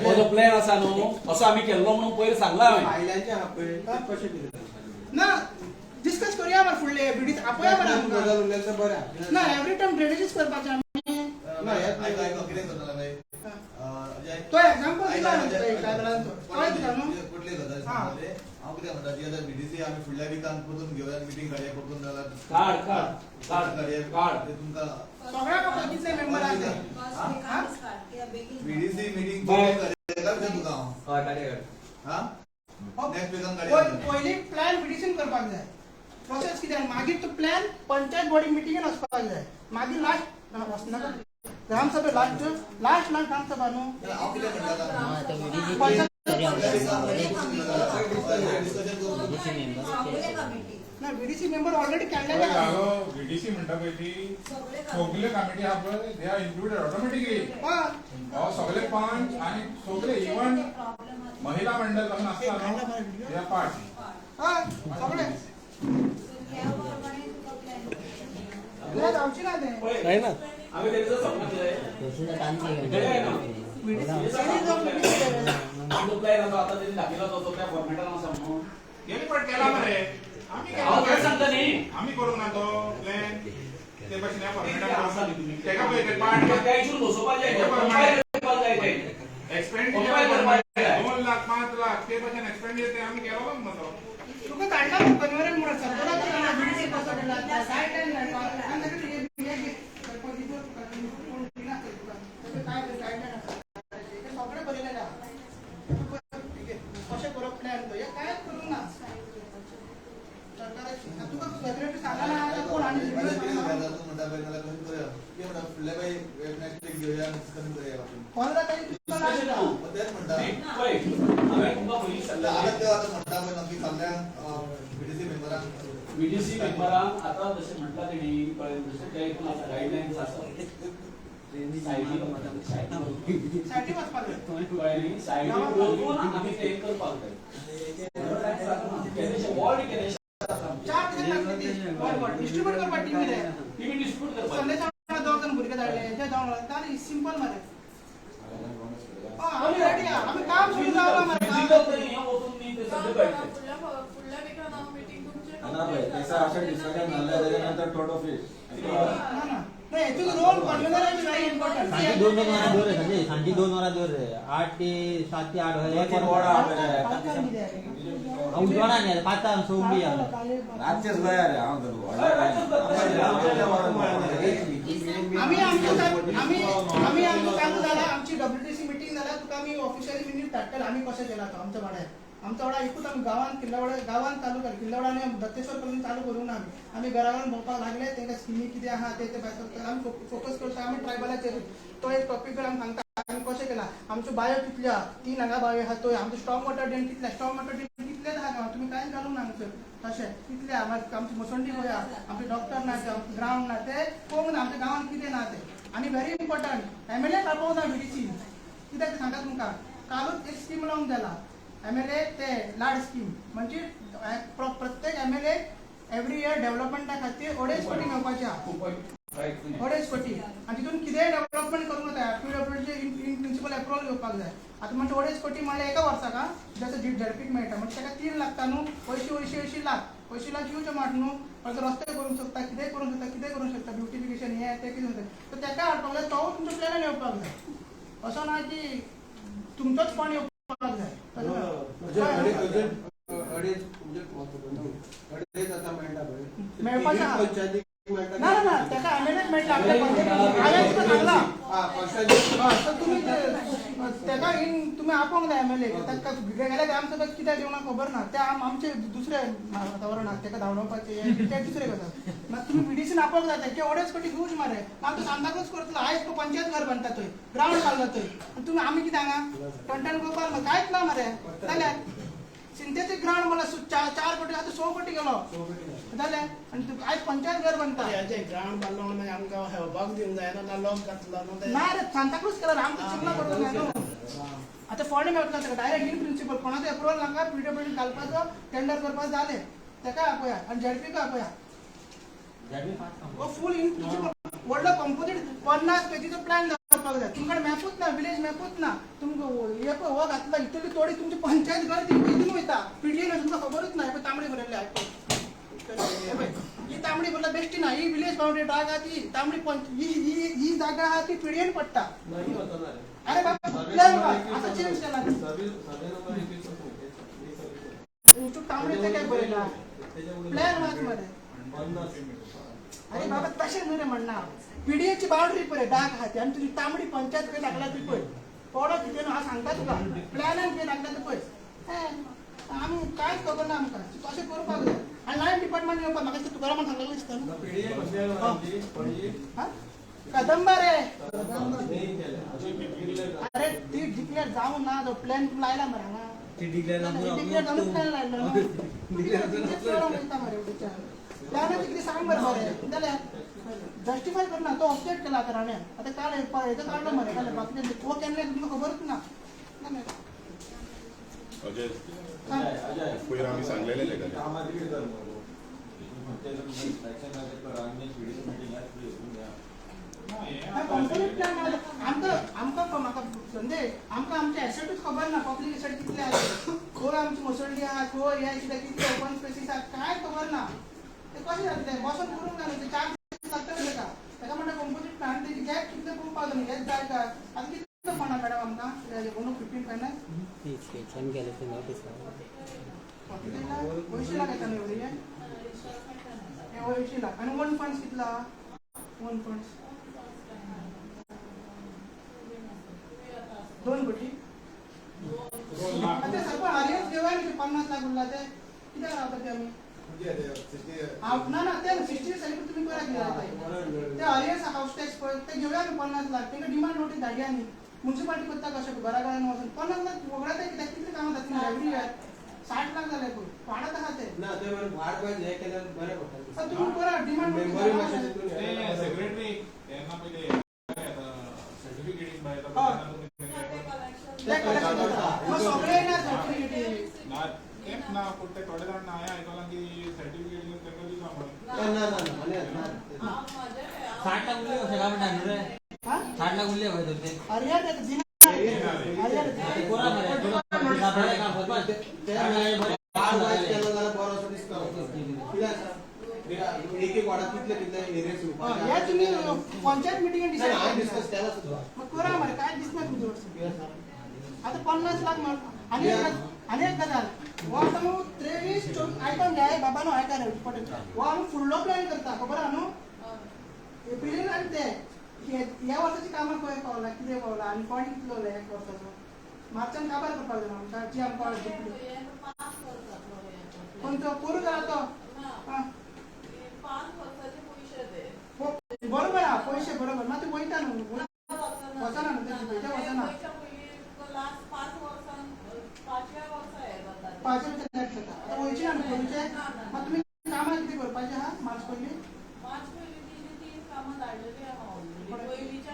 हो जो प्लॅन आसा न्हू असो आमी केल्लो म्हणून पयर सांगलां हांवें. बायलांचे आहा पळय कशें कितें ना डिस्कस करूया मरे फुडले बीडीस आपया मरे आमकां. गजाल उरल्यार तर बरें. ना एवरी टायम ड्रेनेजीस करपाचें आमी. ना कितें करतले तो एक्झाम्पल दिला ट्रायबलांचो तोय दिला न्हू. कुठली गजाल सांगतले हांव कितें म्हणटा जी आतां बीडीसी आमी फुडल्या विकान परतून घेवया मिटींग काडया परतून जाल्यार काड काड काड काड तुमकां सगळ्या कितले मेंबर आसा बीडीसी मिटींग काडया तुका हांव. हय काडया काड. हा नेक्स्ट विकान काडया. पयलीं प्लॅन बीडीसीन करपाक जाय प्रोसेस कितें मागीर तो प्लॅन पंचायत बॉडी मिटिंगेन वचपाक जाय मागीर लास्ट वचनाका gram sabha last last last gram sabha न्हू. ना बीडीसी मेंबर ऑलरेडी केल्लेले आहा. बीडीसी म्हणटा पळय ती सगळे कमिटी आहा पळय they are included automatically. हो सगळे पंच आनी सगळे इवन महिला मंडळ पासून आसता न्हू they are part. हय सगळे जावची ना ते ना आमी तेंचो सपन कितें आमचो प्लॅन आसा आतां तेणी दाखयलो तो त्या फॉर्मेटान आसा म्हणून तेणी पण केला मरे आमी हांव तें सांगता न्ही आमी करूंक ना तो प्लॅन ते भशेन ह्या फॉर्मेटान आसा न्ही तुमी तेका पळय ते पार्ट त्या हिशोबान बसोवपाक जाय कंपायल करपाक जाय ते एक्सपेंडिचर 2 लाख 5 लाख ते भशेन एक्सपेंडिचर ते आमी केलो ना तो तुका काडला कन्व्हर्ट म्हणून सरकारान बीडीसी कसो केला गायडलायन मेळपाक आनी ताका काय गायडलायन आसा ते सगळें बरयलेलें आहा कशें करप प्लॅन तो हें कांयच करूंक ना सरकाराची. तुका सेक्रेटरी सांगला ना कोण आनी 15 तारीख तुका लास्ट आहा. तेच म्हणटा पळय हांवें तुमकां पयलीं सांगलें आतां म्हणटा पळय नक्की सगळ्यांक बीडीसी मेंबरांक बीडीसी मेंबरांक आतां जशें म्हटलां तेणी कळ्ळें जशें ते हितून आसा गायडलायन्स आसा सायटी वचपाक जाय. कळ्ळें न्ही सायडीक वचून आमी ते करपाक जाय. वॉर्ड केलें 4 दिसान लागली ती वॉर्ड डिस्ट्रीब्यूट करपाक टिमी रे टिमी डिस्ट्रीब्यूट करपाक संदेश 2 जण भुरगे धाडले ते जावन ताणें सिंपल मरे. आमी रेडी आहा आमी काम सुरू जावला मरे. हें वचून न्ही ते सगळें कळटलें. फुडल्या विकान हांव मिटींग तुमचे अशें डिस्कशन जालें तेच्या नंतर थोडो ऑफीस ना ना नाही actually role convener is very important. सांजे 2 वरां दवर रे सांजे सांजे 2 वरां दवर रे 8 ते 7 ते 8 वरां उजवाडा न्ही 5 6 बी रातचेच जाय रे हांव आमी आमचो आमी आमचो चालू जाला आमची डब्ल्यूटीसी मिटींग जाल्या तुका आमी ऑफिशियली मिनीट धाडटले आमी कशें केला तो आमच्या वाड्यार. आमचो वाडा एकूच आमी गांवान किल्लावाडा गांवान चालू केलें किल्लावाडा आनी दत्तेश्वर करून चालू करूंक ना आमी आमी घरा घरान भोंवपाक लागले तेंकां स्किमी कितें आहा ते भायर आमी फोकस करता आमी ट्रायबलाचेर तो एक टॉपीक आमी सांगता आमी कशें केलां. आमच्यो बायो कितल्यो आहा 3 हांगा बायो आहा थंय आमचो स्ट्रॉंग वॉटर ड्रेन कितले स्ट्रॉंग वॉटर ड्रेन कितलेच आहा गांवांत तुमी कांयच घालूंक ना हांगसर तशें कितले आहा आमची मसंडी खंय आहा आमचे डॉक्टर ना ते ग्रावंड ना ते पळोवंक ना आमच्या गांवांत कितें ना ते. आनी व्हेरी इम्पॉर्टंट एमएलए आपोवंक ना बीडीसी कित्याक सांगा तुमकां कालूच एक स्कीम लावूंक जाला एमएलए ते लाड स्कीम म्हणजे प्रत्येक एमएलए एवरी इयर डेव्हलपमेंटा खातीर 2.5 कोटी मेळपाचे आहा. अडेच कोटी आनी तितून कितेंय डेव्हलपमेंट करूंक जाय पीडब्ल्यूडीचे इन प्रिंसिपल एप्रुवल घेवपाक जाय. आतां म्हणजे 2.5 कोटी म्हणल्यार एका वर्साक जाचो झडपीक मेळटा म्हणजे ताका 3 लागता न्हू, 80 80 80 लाख, 80 लाख ह्यूज अमावंट न्हू. परत रस्ते करूंक शकता, कितेंय करूंक शकता, कितें करूंक शकता, ब्युटिफिकेशन हें तें कितें शकता. तर ताका हाडपाक जाय, तो तुमच्या प्लॅनान येवपाक जाय. असो ना की तुमचोच फंड येवपाक जाय. मेळपाचें ना ना ताका एमएलएच मेळटा आपल्या पंचायतीक. हांवें तुका सांगलां तुमी ताका इन तुमी आपोवंक जाय एमएलए. ताका गेल्या आमकां कित्याक येवंक खबर ना, ते आमचे दुसरे वातावरण आसा ताका धांवडावपाचें ते दुसरे गजाल. मागीर तुमी बीडीसीन आपोवंक जाय ते 2.5 कोटी घूस मारे ना तो सांताक्रूज करतलो. आयज तो पंचायत घर बांदता थंय, ग्रावंड घालता थंय, तुमी आमी कितें हांगा टणटण करपाक कांयच ना मरे. जाल्यार सिंथेटीक ग्रावंड म्हणल्यार 4 कोटी आतां 6 कोटी गेलो जालें. आनी आयज पंचायत घर बांदता. ग्रावंड बांदलो म्हणून आमकां हेल्पाक दिवंक जायना ना, लॉक घातला ना रे, सांताक्रूज केला आमकां चिंतना करूंक जाय न्हू. आतां फंड मेळटलो ताका डायरेक्ट इन प्रिंसिपल, कोणाचो एप्रुवल नाका, पीडब्ल्यूडी घालपाचो टेंडर करपाक जालें. ताका आपया आनी झेडपीक आपया. हो फूल इन प्रिंसिपल व्हडलो कंपोजीट 50 पेजीचो प्लॅन जावपाक जाय. तुमकां मॅपूच ना, विलेज मॅपूच ना. तुमकां हे पळय हो घातला इतली थोडी तुमची पंचायत घर तितून वयता. पीडीए तुमकां खबरूच ना. हे पळय तांबडी भरलेली आहे, पळय ही तांबडी भरला बेश्टी ना, ही विलेज बाउंड्री डाग आहा ती तांबडी ही ही जागा आहा ती पीडीएन पडटा. अरे बाबा प्लॅन आतां चेंज केला तांबडी ते काय बरयला प्लॅन वाच मरे. अरे बाबा तशें न्हू रे म्हणना, पीडीएची बाउंड्री पळय डाग आहा ती आनी तुजी तांबडी पंचायत खंय लागला ती पळय, पडो कितें न्हू हांव सांगता तुका प्लॅनान खंय लागला ती पळय. आमी कांयच खबर ना आमकां, तशें करपाक जाय. आनी लायन डिपार्टमेंट येवपाक म्हाका दिसता तुकारामान सांगलेलें दिसता न्हू. कदंबा रे, अरे ती डिक्लेअर जावंक ना, तो प्लॅन लायला मरे हांगा, डिक्लेअर जावन प्लॅन लायलो मरे. प्लॅनाचें कितें सांग मरे बरें जाल्यार जस्टिफाय करना. तो ऑब्जेक्ट केला आतां राण्यान, आतां काल हेजो काडलो मरे, काल बाकीचे हो केन्ना तुमकां खबरूच ना. पयर आमी सांगलेलें ताका. कंपोजीट प्लॅन आमकां आमकां म्हाका संदेश आमकां आमचे एसेटूच खबर ना, पब्लीक एसेट कितले आसा, खंय आमची मसंडी आहा, खंय हें कितें कितले ओपन स्पेसीस आहा, कांय खबर ना. ते कशें जातलें बसोन करूंक जाय न्हू, ते 4 दीस लागतले ताका. ताका म्हणटा कंपोजीट प्लॅन तेजी गॅप कितले पळोवपाक जाय न्हू, हेच जाय काय आतां कितलो फंड मॅडम आमकां 15 फायनान्स 80 लाख येता न्हू एवरी इयर, 80 लाख. आनी ओन फंड्स कितला, ओन फंड्स 2 कोटी. आतां सरपंच आरियस घेवया न्ही 50 लाख उरला ते कित्याक रावता ते आमी. ना ना ते 60 सेलिब्रेट तुमी करा कितें ते आरियस हावस टॅक्स पळय ते घेवया न्ही 50 लाख. तांकां डिमांड नोटीस धाडया न्ही, मुन्सिपालिटी करता कशें घरा घरान वचून 50 लाख वगडाता कित्याक, कितले कामां जातलीं एवरी इयर 60 लाख जाले पळय वाडत आहा ते. ना ते वाड हे केल्यार बरें पडटा. तुमी करा डिमांड नोटीस. सेक्रेटरी तेन्ना पयलीं सर्टिफिकेट सगळे ना सर्टिफिकेट ना तेंच ना, पूण ते थोडे जाण हांवें आयकलां की सर्टिफिकेट तांकां दिता म्हणून. ना ना ना 60 लाख उरले कशें काय म्हणटा न्हू रे, 60 लाख उरले खंय तर ते. अरे कितें आसा एक एक वार्डात कितले कितले एरियाज हे तुमी पंचायत मिटिंगेन डिसायड डिस्कस केला सुद्दां. मग करा मरे, कांय दिसना तुमचे कडसून. आतां 50 लाख म्हण. आनी एक गजाल हो आतां न्हू 23 24 आयकून घे बाबा न्हू, आयका रे इम्पोर्टंट. हो आमी फुडलो प्लॅन करता खबर आहा न्हू, एप्रिलीन आनी ते ह्या वर्साची कामां खंय पावला कितें पावला आनी फंड कितलो उरला एक वर्साचो. मार्चान काबार करपाक जाय आमकां जी आमकां कोण तो पोरू जाला तो बरोबर आहा पयशे बरोबर ना ते वयता न्हू, वचना न्हू ते वचना. 5 रुपया जाता आतां वयचे ना न्हू पोरूचे. मागीर तुमी कामां कितें करपाचें आहा मार्च पयलीं,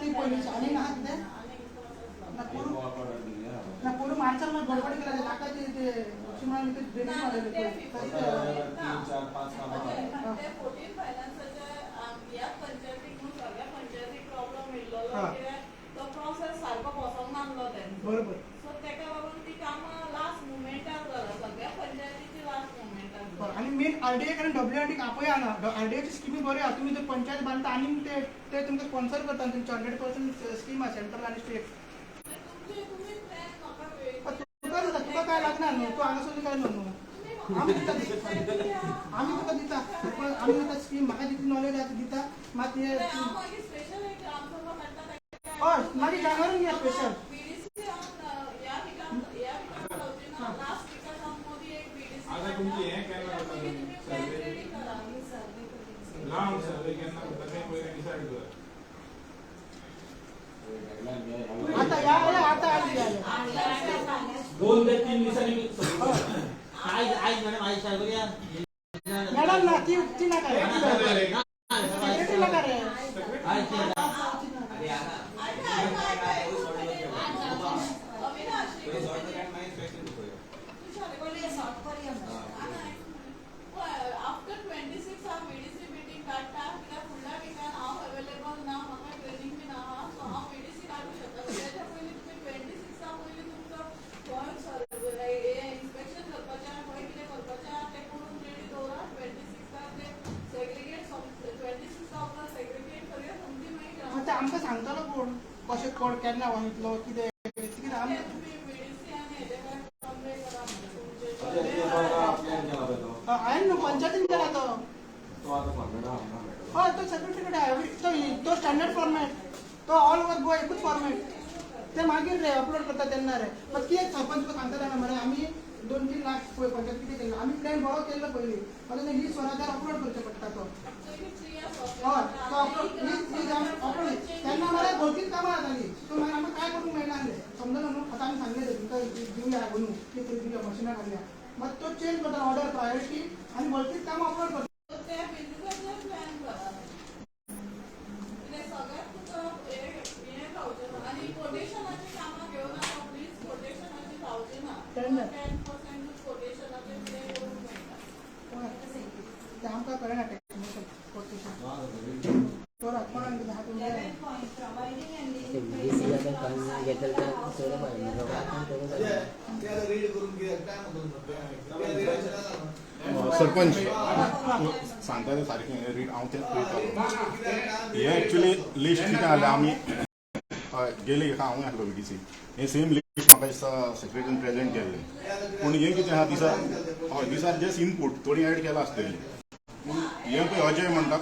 ती पयलींची आनी ना कितें ना पोरू ना पोरू मार्चान मागीर गडबड केला नाका ते लक्ष्मणान ड्रेनेज मारलेले पळय. 3 4 5 कामां 14 फायनान्साच्या ह्या पंचायतीक मेन आरडीए आनी डब्ल्यूआरडी आपया ना. आरडीएची स्किमी बऱ्यो आहा, तुमी जर पंचायत बांदता आनी ते ते तुमकां स्पॉन्सर करता, तुमचे 100% स्कीम आहा सेंट्रल आनी स्टेट. तुका जाता, तुका काय लागना न्हू, तूं हांगासर काय न्हू, आमी दिता, आमी तुका दिता, आमी दिता स्कीम. म्हाका जितली नॉलेज आहा ती दिता. मात हे हय मागीर जानेवारीन घे स्पेशल. आता तुमची हें केन्ना करता तुमी सर्वे, ग्राउंड सर्वे केन्ना करता तें पयलीं डिसायड करा. आता या आता 2 ते 3 दिसांनी. आयज आयज मॅडम आयज साहेब करूया मॅडम ना ती ती नाका रे, सेक्रेटरी नाका रे. आफ्टर 26 हांव बीडीसी मिटींग काडटा, कित्याक फुडल्या विकान हांव अवेलेबल ना, म्हाका ट्रेनींग बीन आहा, सो हांव बीडीसी काडूंक शकता. तेच्या पयलीं तुमी 26 पयलीं तुमकां खंय सर्वे इन्स्पेक्शन करपाचें आहा, खंय कितें करपाचें आहा तें करून रेडी दवरा. 26 ते सेग्रिगेट, 26 उपरांत सेग्रिगेट करूया समजी मागीर. आतां आमकां सांगतलो कोण कशें कोण केन्ना वयतलो कितें कितें आमकां तुमी बीडीसी आनी हेजे कडेन कंप्लेन करा. हांवें न्हू पंचायतीन केला तो. हय तो सेक्रेटरी कडेन, तो स्टँडर्ड फॉर्मेट, तो ऑल ओवर गोवा एकूच फॉर्मेट. ते मागीर रे अपलोड करता तेन्ना रे. मात कितें सरपंच तुका सांगता जाणा मरे, आमी 2-3 लाख पळय पंचायत कितें केल्लें, आमी प्लॅन बरो केल्लो पयलीं, आतां ते लीस्ट स्वराज्यार अपलोड करचें पडटा तो. हय तो अपलोड लीस्ट अपलोड तेन्ना मरे भौतीक कामां जातालीं, सो मागीर आमकां कांय करूंक मेळना आसलें, समजलो न्हू. आतां आमी सांगलें तुमकां दिवया न्हू कितें तरी दिवया, मशिनां घालया, मात तो चेंज करता ऑर्डर प्रायोरिटी आनी भलतीच कामां अपलोड करता. ते आमकां कळना टेक्निकल कोटेशन. सरपंच सांगता ते सारकें रीड हांव तेंच पळयतालो. हें एक्चुअली लिस्ट कितें जालें, आमी हय गेले हांवूय आसलो बीडीसी, हें सेम लिस्ट म्हाका दिसता सेक्रेटरीन प्रेजेंट केल्लें. पूण हें कितें आहा दिसा, हय दीस are just input थोडी एड केलां आसतलें. पूण हें पळय अजय म्हणटा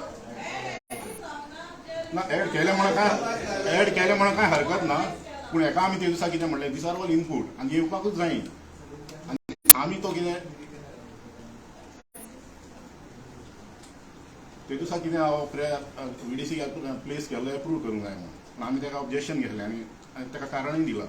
ना, एड केलें म्हणून काय, एड केलें म्हणून कांय हरकत ना, पूण हेका आमी ते दिसा कितें म्हणलें, दीस are all input आनी येवपाकूच जाय. आनी आमी तो कितें ते दिसा कितें हांव बीडीसी प्लेस केल्लो एप्रूव करूंक जाय म्हणून, पूण आमी ताका ऑब्जेक्शन घेतलें आनी ताका कारणूय दिलां,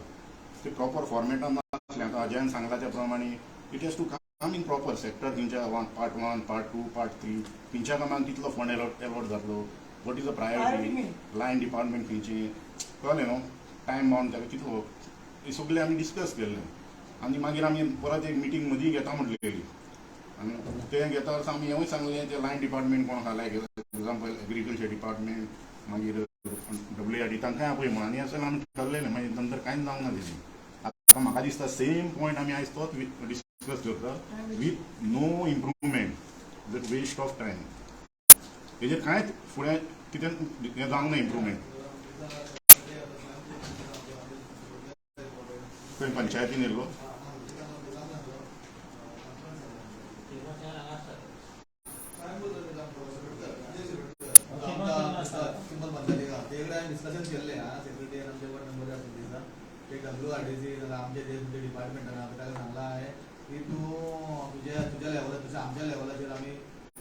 ते प्रॉपर फॉर्मेटान नासलें. आतां अजयान सांगला त्या प्रमाणे it has to come in proper sector, खंयच्या पार्ट 1, पार्ट 2, पार्ट 3 खंयच्या कामाक कितलो फंड एलॉट जातलो, what is the priority, line department खंयची, कळ्ळें न्हू, टायम बाउंड ताका कितलो, हें सगळें आमी डिस्कस केल्लें. आनी मागीर आमी परत एक मिटींग मदीं घेता म्हटलेली, आनी तें घेता वर्सा आमी हेंवूय सांगलें ते लायन डिपार्टमेंट कोण आहा, लायक एग्जाम्पल एग्रीकल्चर डिपार्टमेंट, मागीर डब्ल्यूआरडी, तांकांय आपय म्हणून. आनी अशें आमी ठरलेलें, मागीर नंतर कांयच जावंक ना तेजें. आतां म्हाका दिसता सेम पॉयंट आमी आयज तोच डिस्कस करता with no improvement, the waste of time. हेजेर कांयच फुडें कितें हें जावंक ना इम्प्रुवमेंट. खंय पंचायतीन येयल्लो डिस्कशन केल्लें आं सेक्रेटरी आमचे वॉर्ड मेंबर आसा दिसा ते डब्ल्यूआरडीसी जाल्यार आमचे जे तुमचे डिपार्टमेंटान आसा ताका सांगलां हांवें की तूं तुज्या तुज्या लेवलार तशें आमच्या लेवलाचेर आमी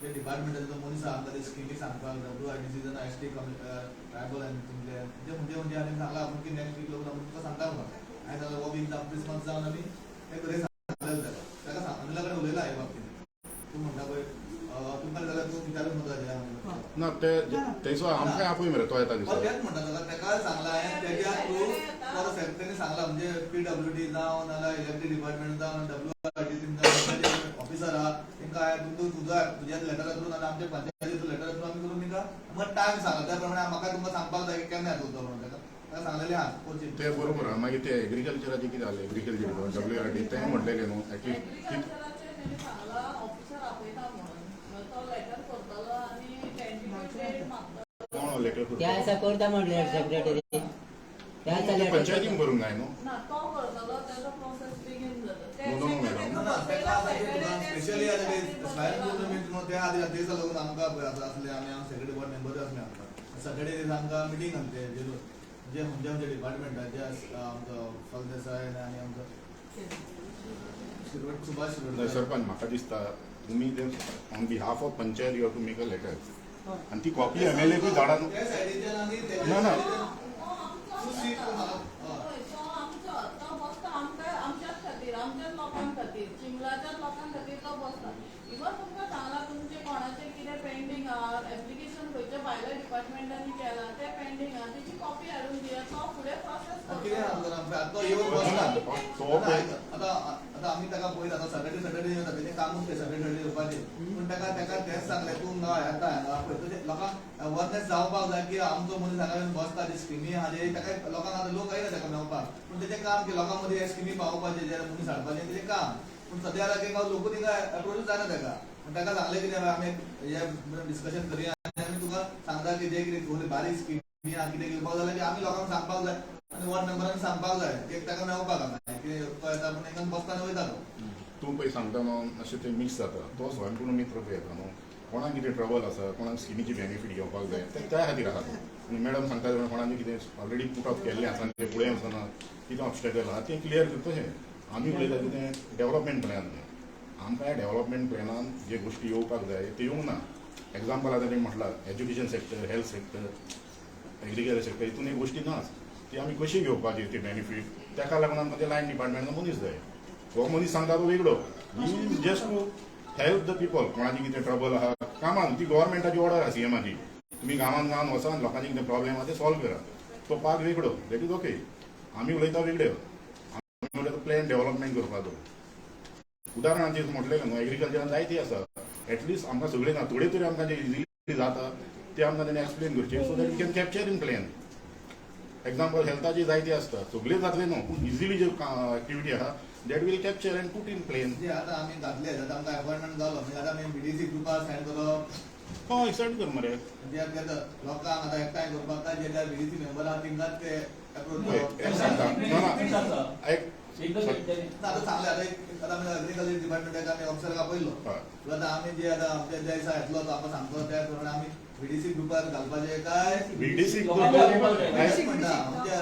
ते डिपार्टमेंटाचो जो मनीस आसा आमकां ते स्किमी सांगपाक डब्ल्यूआरडीसी जाल्यार एस टी ट्रायबल आनी तुमचे ते म्हणजे म्हणजे आमी सांगलां आपूण की नेक्स्ट वीक येवन आपूण तुका सांगता म्हणून हांवें सांगलां हो वीक क्रिसमस जावन आमी ते घरा सांगलेलें ताका, ताका अनिला कडेन उलयलां हे बाबतींत. तूं म्हणटा पळय तुमकां जाल्यार तूं विचारूंक नजो ना ते तेचो आमकां आपय मरे तो येता दिसा. तेच म्हणटा ताका, ताका सांगलां हांवें तेज्या थ्रू तो सेक्रेटरीन सांगलां म्हणजे पीडब्ल्यूडी जावं नाल्यार इलेक्ट्रीक डिपार्टमेंट जावं डब्ल्यूआरडीसी जावं ऑफिसर आहा तेंकां हांवें तूं तुज्या तुज्या लेटरा थ्रू नाल्यार आमच्या पंचायतीचो लेटरा थ्रू आमी करून तेंकां आमकां टायम सांगला त्या प्रमाणे म्हाका तुमकां सांगपाक जाय की केन्ना येतलो तो म्हणून ताका ताका सांगलेलें आहा कोची. ते बरोबर आहा. मागीर ते एग्रीकल्चराचें कितें जालें, एग्रीकल्चर डब्ल्यूआरडी तें म्हटलेलें न्हू एटलिस्ट ऑफिसर आपयता म्हणून. डेट मागतलो. कोण लेटर त्या दिसा करता म्हणलें सेक्रेटरी, त्या दिसा लेटर पंचायतीन करूंक जाय न्हू. ना, तो करतलो, तेजो प्रोसेस बेगीन जाता. No, no, madam. ना ना, ताका स्पेशली आतां ते स्वायन फ्लू न्हू, त्या आदी दिसा लागून आमकां पळय आतां आसले आमी, हांव सेक्रेटरी बोर्ड मेंबर आसले. आमकां सॅटर्डे दिसा आमकां मिटींग आसली जेजू जे खंयच्या खंयच्या डिपार्टमेंटाचे, आमचो फलदेसाय आनी आमचो शिरवट, सुभाष शिरोडकर. सरपंच, म्हाका दिसता तुमी ते on behalf of panchayat you have to make a letter आनी ती कॉपी एमएलए धाडा न्हू. त्या सायडीच्यान आनी ना, ना. तूं सीट म्हाका हय, तो आमचो, तो बसता आमकां, आमच्याच खातीर, आमच्याच लोकां खातीर, चिंबलाच्याच लोकां खातीर तो बसता. इवन तुमकां सांगलां, तुमचें कोणाचें कितें पेंडींग आहा, एप्लिकेशन खंयच्या भायल्या डिपार्टमेंटांनी केलां तें पेंडींग आहा, तेची कॉपी हाडून दिया, तो फुडें प्रोसेस कितें करतलो. सांगता आमकां, आतां तो येवन बसता. तो आतां आयक, आतां आतां आमी ताका पळयता, आतां सॅटर्डे सॅटर्डे येता, तेजें कामूच तें सॅटर्डे सॅटर्डे येवपाचें. पूण ताका ताका तेंच सांगलें, तूं ना येता हांगा पळय, तशें लोकांक अवेरनेस जावपाक जाय की आमचो मनीस हांगा येवन बसता, जे स्किमी आहा जे ताका लोकांक, आतां लोक येयना ताका मेळपाक, पूण तेजें काम की लोकां मदीं हे स्किमी पावोवपाचें, जे मनीस हाडपाचें तेजें काम. पूण सद्या आतां की लोकूय थिंगा एप्रोचूच जायना ताका. पूण ताका सांगलें कितें, आमी हे डिस्कशन करुया आनी आमी तुका सांगता की जे कितें बारीक स्किमी आहा कितें घेवपाक जाल्यार की आमी लोकांक सांगपाक जाय आनी वॉर्ड मेंबरांक सांगपाक जाय की ताका मेळपाक हांगा की तो येता, पूण हिंगा बसता आनी वयता तो. तूं पळय सांगता न्हू, मातशें तें मिक्स जाता. तो स्वयंपूर्ण मित्र पळय येता न्हू, कोणाक कितें ट्रबल आसा, कोणाक स्किमीची बेनिफीट घेवपाक जाय, ते त्या खातीर आसा तो. आनी मॅडम सांगता तेन्ना कोणाचें कितें ऑलरेडी पुट अप केल्लें आसा आनी तें फुडें वचना, कितें ऑबस्टेकल आहा तें क्लियर करता. तशें आमी उलयता कितें डेवलपमेंट प्लॅन, तें आमकां ह्या डेवलपमेंट प्लॅनान जे गोश्टी येवपाक जाय त्यो येवंक ना. एग्जाम्पल आतां तेणी म्हटलां education sector, health sector, agriculture sector, हितून ह्यो गोश्टी नाच, ती आमी कशी घेवपाची ती बेनिफीट, ताका लागून आमकां ते लायन डिपार्टमेंटान मनीस जाय. हो मनीस सांगता तो वेगळो, he is just to help the people. कोणाची कितें ट्रबल आहा कामान, ती गव्हर्मेंटाची ऑर्डर आहा सीएमाची, तुमी गांवान गांवान वचा, लोकांचे कितें प्रॉब्लेम आहा ते सॉल्व करा, तो पार्ट वेगळो, that is okay. आमी उलयता वेगळे, आमी उलयता प्लॅन डेव्हलपमेंट करपाचो. उदाहरणाचेर म्हटलें न्हू, एग्रीकल्चरान जायती आसा, एटलिस्ट आमकां सगळें ना, थोडे तरी आमकां जे इजिली जाता ते आमकां तेणी एक्सप्लेन करचें, so that we can capture in plan. Example हेल्थाची जायती आसता, सगळें जातलें न्हू, पूण इजिली ज्यो एक्टिविटी आहा that will capture and put in plan. जे आतां आमी घातले, आतां आमकां अपॉयंटमेंट जालो, म्हणजे आतां आमी बीडीसी ग्रुपार सायन करप? हय, सेंड कर मरे. म्हणजे आतां लोकांक आतां एकठांय करपाक काय जे त्या बीडीसी मेंबर आहा तेंकांच ते एप्रोच पळय, करप? एक सांगता, ना ना, ऐक. एकदां तेंच्यांनी ना, आतां सांगलें, आतां आतां आमी एग्रीकल्चर डिपार्टमेंटाक आमी ऑफिसराक आपयल्लो. आतां आमी जे आतां आमच्या ज्या दिसा येतलो तो आमकां सांगतलो, त्या प्रमाणे आमी बीडीसी ग्रुपार घालपाचें काय? बीडीसी लोकांक आपोवपाक जाय. म्हणटा आमच्या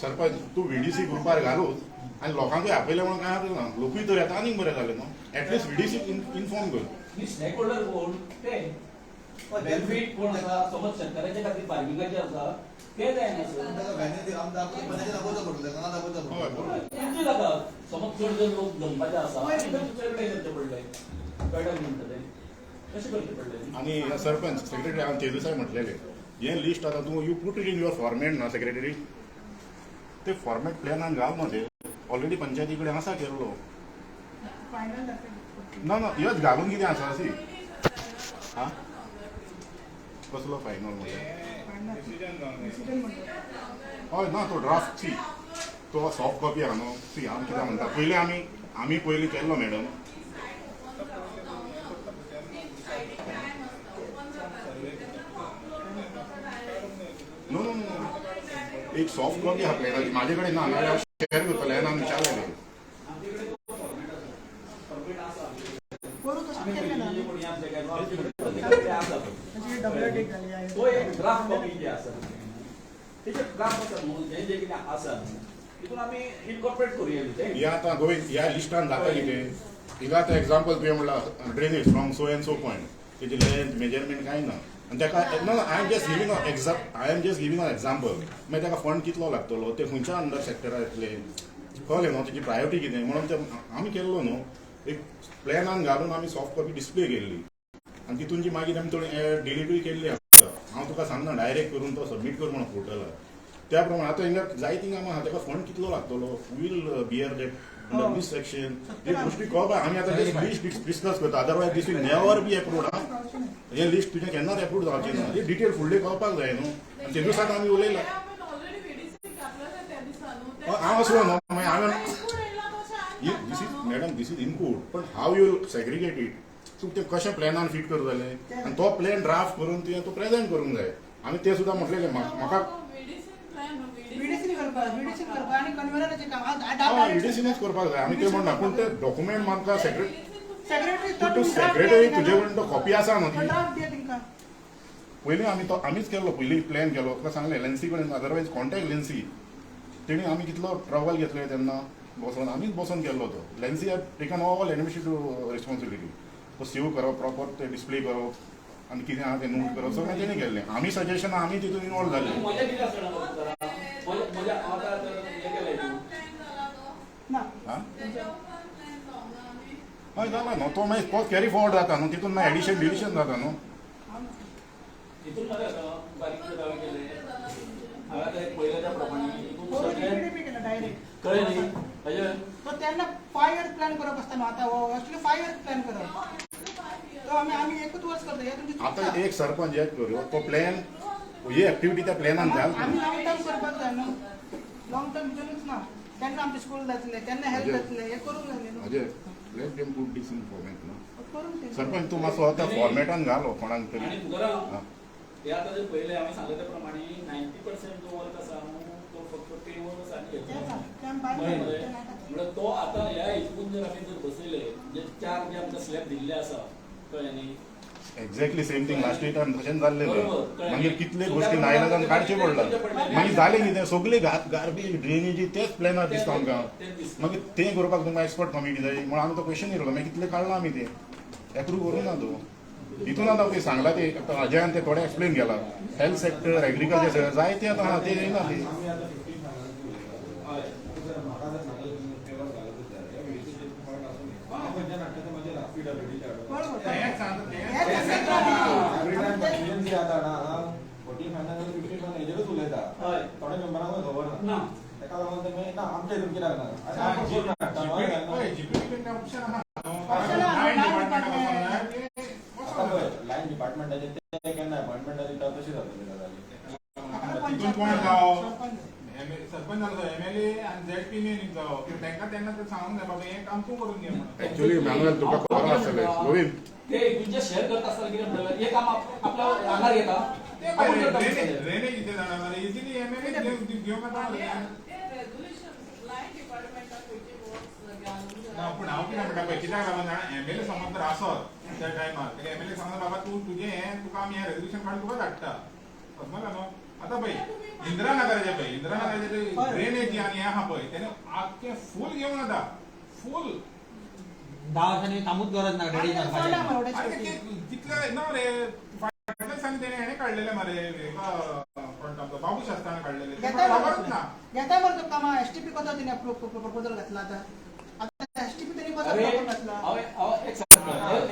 सरपंच, तूं व्हीडीसी ग्रुपार घालूच आनी लोकांकूय आपयलें म्हणून कांय आपयलें ना, लोकूय तर येता, आनीक बरें जालें न्हू. एटलिस्ट व्हीडीसी इन्फॉर्म कर. न्ही, स्टेक होल्डर कोण ते, बेनिफीट कोण आसा, समज शेतकाराच्या खातीर फार्मिंगाचे आसा ते जायना सर. ताका व्हॅन्यू आमकां दाखोवचो दाखोवचो पडटलें, हांगा दाखोवचो हय, पडटलें. बरोबर. तुमचे जाता, समज चड जर लोक जमपाचे आसा दुसरे कडेन करचें पडलें, कळटा म्हणटा तें कशें करचें पडलें. आनी सरपंच, सेक्रेटरी, हांवें ते दिसाय म्हटलेलें, हें लिस्ट आतां तूं you put it in your format ना सेक्रेटरी, ते फॉर्मेट प्लॅनान घाल न्हू, ते ऑलरेडी पंचायती कडेन आसा केल्लो. फायनल दाखय. ना ना, हेच घालून कितें आसा सी हा कसलो फायनल म्हणल्यार? डिसिजन जावंक जाय. डिसिजन म्हणटा. हय, ना, तो ड्राफ्ट सी, तो सॉफ्ट कॉपी आहा न्हू. सी, हांव कितें म्हणटा, पयलीं आमी आमी पयलीं केल्लो मॅडम. नो नो नो, एक सॉफ्ट कॉपी आहा प्लॅनाची, म्हाजे कडेन ना, नाल्यार हांव शेअर करतलें. हांवें विचारलें. आमचे कडेन तो फॉर्मेट आसा, फॉर्मेट आसा. करू तशें आमी केलें ना. पयलीं कोणी आमचे काय आमचे कडेन आसा तो. तशी डबल टेक जाली आहे. तो एक ड्राफ्ट कॉपी जी आसा तेचे ड्राफ्ट आसा न्हू, हें जें कितें आसा न्हू तितून आमी इनकॉर्पोरेट करुया न्हू तें. हे आतां गोविंद, ह्या लिस्टान जाता कितें, हिंगा आतां एग्जाम्पल तुवें म्हणलां drainage from so and so point, तेजी लेंथ मेजरमेंट कांय ना आनी ताका ना, I am just giving a example. मागीर ताका फंड कितलो लागतलो, ते खंयच्या अंडर सेक्टरार येतले, कळ्ळें न्हू, तेजी प्रायोरिटी कितें म्हणून ते आमी केल्लो न्हू, एक प्लॅनान घालून आमी सॉफ्ट कॉपी डिस्प्ले केल्ली आनी तितून जी मागीर आमी थोडी डिलीटूय केल्ली आसता. हांव तुका सांगना डायरेक्ट करून तो सबमीट कर म्हणून पोर्टलार, त्या प्रमाणे आतां हिंगा जायतीं कामां आहा, ताका फंड कितलो लागतलो, will bear that under this section, ही गोश्टी कळपाक आमी आतां लिस्ट डिस्कस करता, otherwise this will never be approved. हा, हें लिस्ट तुजें केन्नाच एप्रूव्ड जावचें ना, ही डिटेल फुडलें कळपाक जाय न्हू. आनी ते दिसाक आमी उलयला, ऑलरेडी व्हीडीसी घातलेलें त्या दिसा न्हू. हांव आसलो न्हू, मागीर हांवें इनपूट येयला तशें हांवें this is घातला न्हू. मॅडम, this is input, पण how you segregate it, तूं तें कशें प्लॅनान फीट करतलें आनी तो प्लॅन ड्राफ्ट करून तुवें तो प्रेजेंट करूंक जाय. आमी तें सुद्दां म्हटलेलें म्हाका वीडीसीनच करपाक जाय. आमी तें म्हणना पूण ते डॉक्युमेंट आमकां सेक्रेटरी सेक्रेटरी तुजे कडेन तो कॉपी आसा न्हू ती पयलीं आमी तो आमीच केल्लो पयलीं प्लॅन केलो तुका सांगलें एलएनसी कडेन अदरवायज कॉन्टॅक्ट एलएनसी तेणी आमी कितलो ट्रबल घेतले तेन्ना बसोन आमीच बसोन केल्लो तो LNC had taken all administrative responsibility तो सेव करप प्रॉपर ते डिस्प्ले करप आनी कितें आहा तें नोट करप सगळें तेणी केल्लें. आमी सजेशन आमी तितून इनवॉल्व जाल्ले. हय जाला न्हू तो मागीर तो कॅरी फॉरवर्ड जाता न्हू तितून मागीर एडिशन डिलिशन जाता न्हू. तेन्ना 5 इयर्स प्लॅन करप आसता न्हू आतां हो एक्चुअली 5 इयर्स प्लॅन करप तो आमी आमी एकूच वर्स करता. आतां एक सरपंच एक करूं तो प्लॅन ही एक्टिविटी त्या प्लॅनान घाल. आमी लॉंग टर्म करपाक जाय न्हू लॉंग टर्म भितरूच ना तेन्ना आमचें स्कूल जातलें तेन्ना हेल्थ जातलें हें करूंक जाय न्हू. Ajay let them put this in format न्हू सरपंच तूं मातसो आतां फॉर्मेटान घालो कोणाक तरी. ते आतां जर पयलें हांवें सांगलें त्या प्रमाणे 90% जो वर्क आसा न्हू तो फक्त पे वर्क आनी म्हणल्यार तो आतां ह्या हितून जर आमी जर बसयले म्हणजे 4 जे आमकां स्लॅब दिल्ले आसा कळ्ळें न्ही. Exactly same thing last time तशेंच जाल्लें मागीर कितले गोश्टी नायलाजान काडचे पडला मागीर जालें कितें सगळी गार्बेज ड्रेनेजी तेच प्लॅनार दिसता आमकां. मागीर तें करपाक तुमकां एक्सपर्ट कमिटी जाय म्हणून आमी तो क्वेश्चन येयलो मागीर कितलें काडलां आमी तें एप्रूव करूं ना तो तितून आतां पळय सांगलां ते आतां अजयान ते थोडें एक्सप्लेन केलां हेल्थ सेक्टर एग्रीकल्चर सेक्टर जाय ते आतां ते येयना ते. लायन डिपार्टमेंटाचे ते केन्ना अपॉइंटमेंट दिता तशें जातलें गजाली. तितून कोण जावं सरपंच जालो एमएलए आनी झेडपी मेन जावं तांकां तेन्ना ते सांगूंक जाय बाबा हें काम तूं करून घे म्हणून. एक्चुअली मॅन्युअल तुका खबर आसतलें गोविंद ते तुमचे शेअर करता आसतना कितें म्हणटाले हे काम आपल्या आंगार घेता ते ड्रेनेज कितें जाणा मरे इजिली एमएलए घेवंक येता. ना पूण हांव कितें म्हणटा पळय कित्याक लागून जाणा एमएलए समज जर आसत त्या टायमार एमएलए सांगता बाबा तूं तुजें हें तुका आमी हें रेजोल्युशन काडून तुका धाडटा समजला न्हू. आतां पळय इंदिरा नगराचें पळय इंदिरा नगराचें ड्रेनेज आनी हें आहा पळय तेणें आख्खें फूल घेवन येता फूल 10 वर्सांनी कामूच गरज ना ड्रेनेज घालपाचें. तितले ना रे फाटल्या दिसांनी तेणें हेणें काडलेलें मरे कोण आमचो बाबू शास्त्रान काडलेलें खबरूच ना. घेता मरे तो कामां एसटीपी कसो तिणें प्रपोजल घातला आतां आतां एसटीपी तेणी कसो प्रपोजल घातला.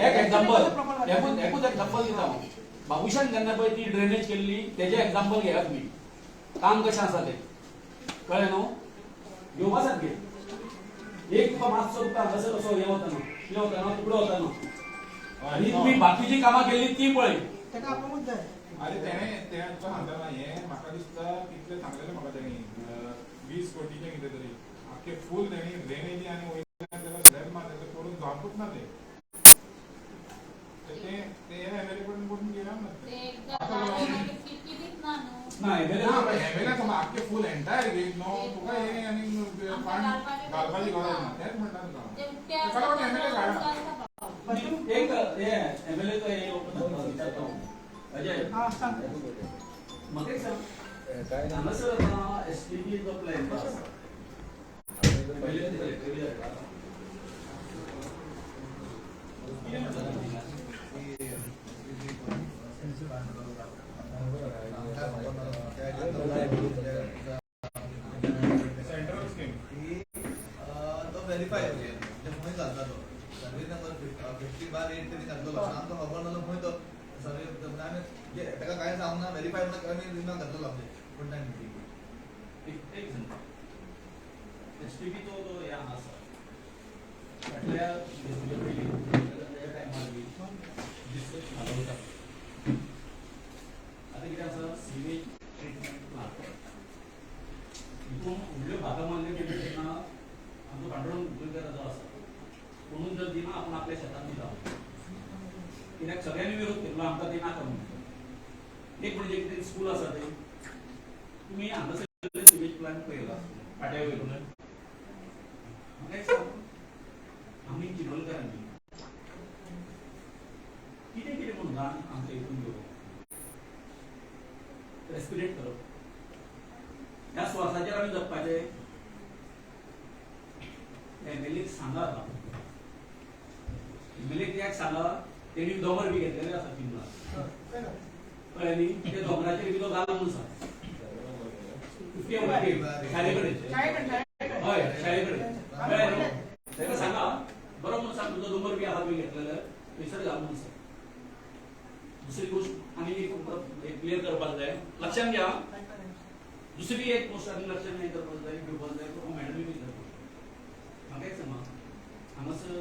एक एक्झाम्पल एकूच एक्झाम्पल दिता हांव बाबूशान जेन्ना पळय ती ड्रेनेज केल्ली तेजें एक्झाम्पल घेयात तुमी काम कशें आसा तें कळ्ळें न्हू. घेवपा सारकें एक तुका मातसो तुका हांगासर असो हें वतना कितें वतना तुकडो वतना आनी तुमी बाकीची कामां केल्ली ती पळय ताका आपोवंकूच जाय. अरे तेणें तें तुका सांगता ना हें म्हाका दिसता कितलें सांगलेलें म्हाका तेणी 20 कोटीचें कितें तरी आख्खें फूल तेणी ड्रेनेजी आनी वयल्यान ताका स्लॅब मारलें तें करून जावपूच ना तें ते एमएलए कडेन करून घेया ना ना एमएलए आख्खें फूल एंटायर घेयत न्हू तुका हें आनी घालपाची गरज ना तेंच म्हणटा तुका ताका लागून एमएलए काडा. एक हे एमएलए तो विचारता अजय म्हाका एक सांग हांगासर आतां एसटीपी जो प्लॅन आसा पयलीं सेंट्रल स्कीम तो व्हेरीफाय म्हणजे खंय घालता तो सर्वे नंबर 50/8 तेणी घातलेलो आमकां खबर नासलो खंय तो सर्वे आमी ताका कांय सांगूंक ना व्हेरीफाय म्हणून आमी रिमार्क घातलेलो आमचे पूण मिटींग. एक सांगता एसटीपी तो जो हे हांगा आसा फाटल्या पयलीं त्या टायमार बी घालवता आतां कितें आसा सिवेज ट्रिटमेंट प्लांट हितून व्हडल्यो भागां मारल्यो गेल्यो तेन्ना आमचो भांडवल गोंयकार जो आसा कोणून जर दिना आपूण आपल्या शेतान दिता कित्याक सगळ्यांनी विरोध केल्लो आमकां ते नाका म्हणून. एक म्हणजे कितें स्कूल आसा ते तुमी हांगासर सिवेज प्लांट पळयला पाट्या वयलो. म्हाका एक सांग, आमी चिडोलकारांनी कितें कितें म्हणून घाण आमच्या हितून घेवप, रेस्पिरेट करप, ह्या श्वासाचेर आमी जगपाचें. एमएलए सांगा, एमएलए कित्याक सांगा, तेणी दोंगर बी घेतलेले आसा चिंबला, कळ्ळें न्ही? ते दोंगराचेर बी तो घाल म्हणून सांग शाळे कडेन, हय शाळे कडेन, कळ्ळें न्हू? ताका सांगा बरो म्हणून सांग, तुजो दोंगर बी आसा बी घेतलेले थंयसर घाल म्हणून सांग. दुसरी गोष्ट आनी एक तुमकां क्लियर करपाक जाय, लक्षात घ्या. दुसरी एक गोष्ट आनी लक्षात हें करपाक जाय, घेवपाक जाय, तो मॅडमी बी करपाक. म्हाका एक सांगा, हांगासर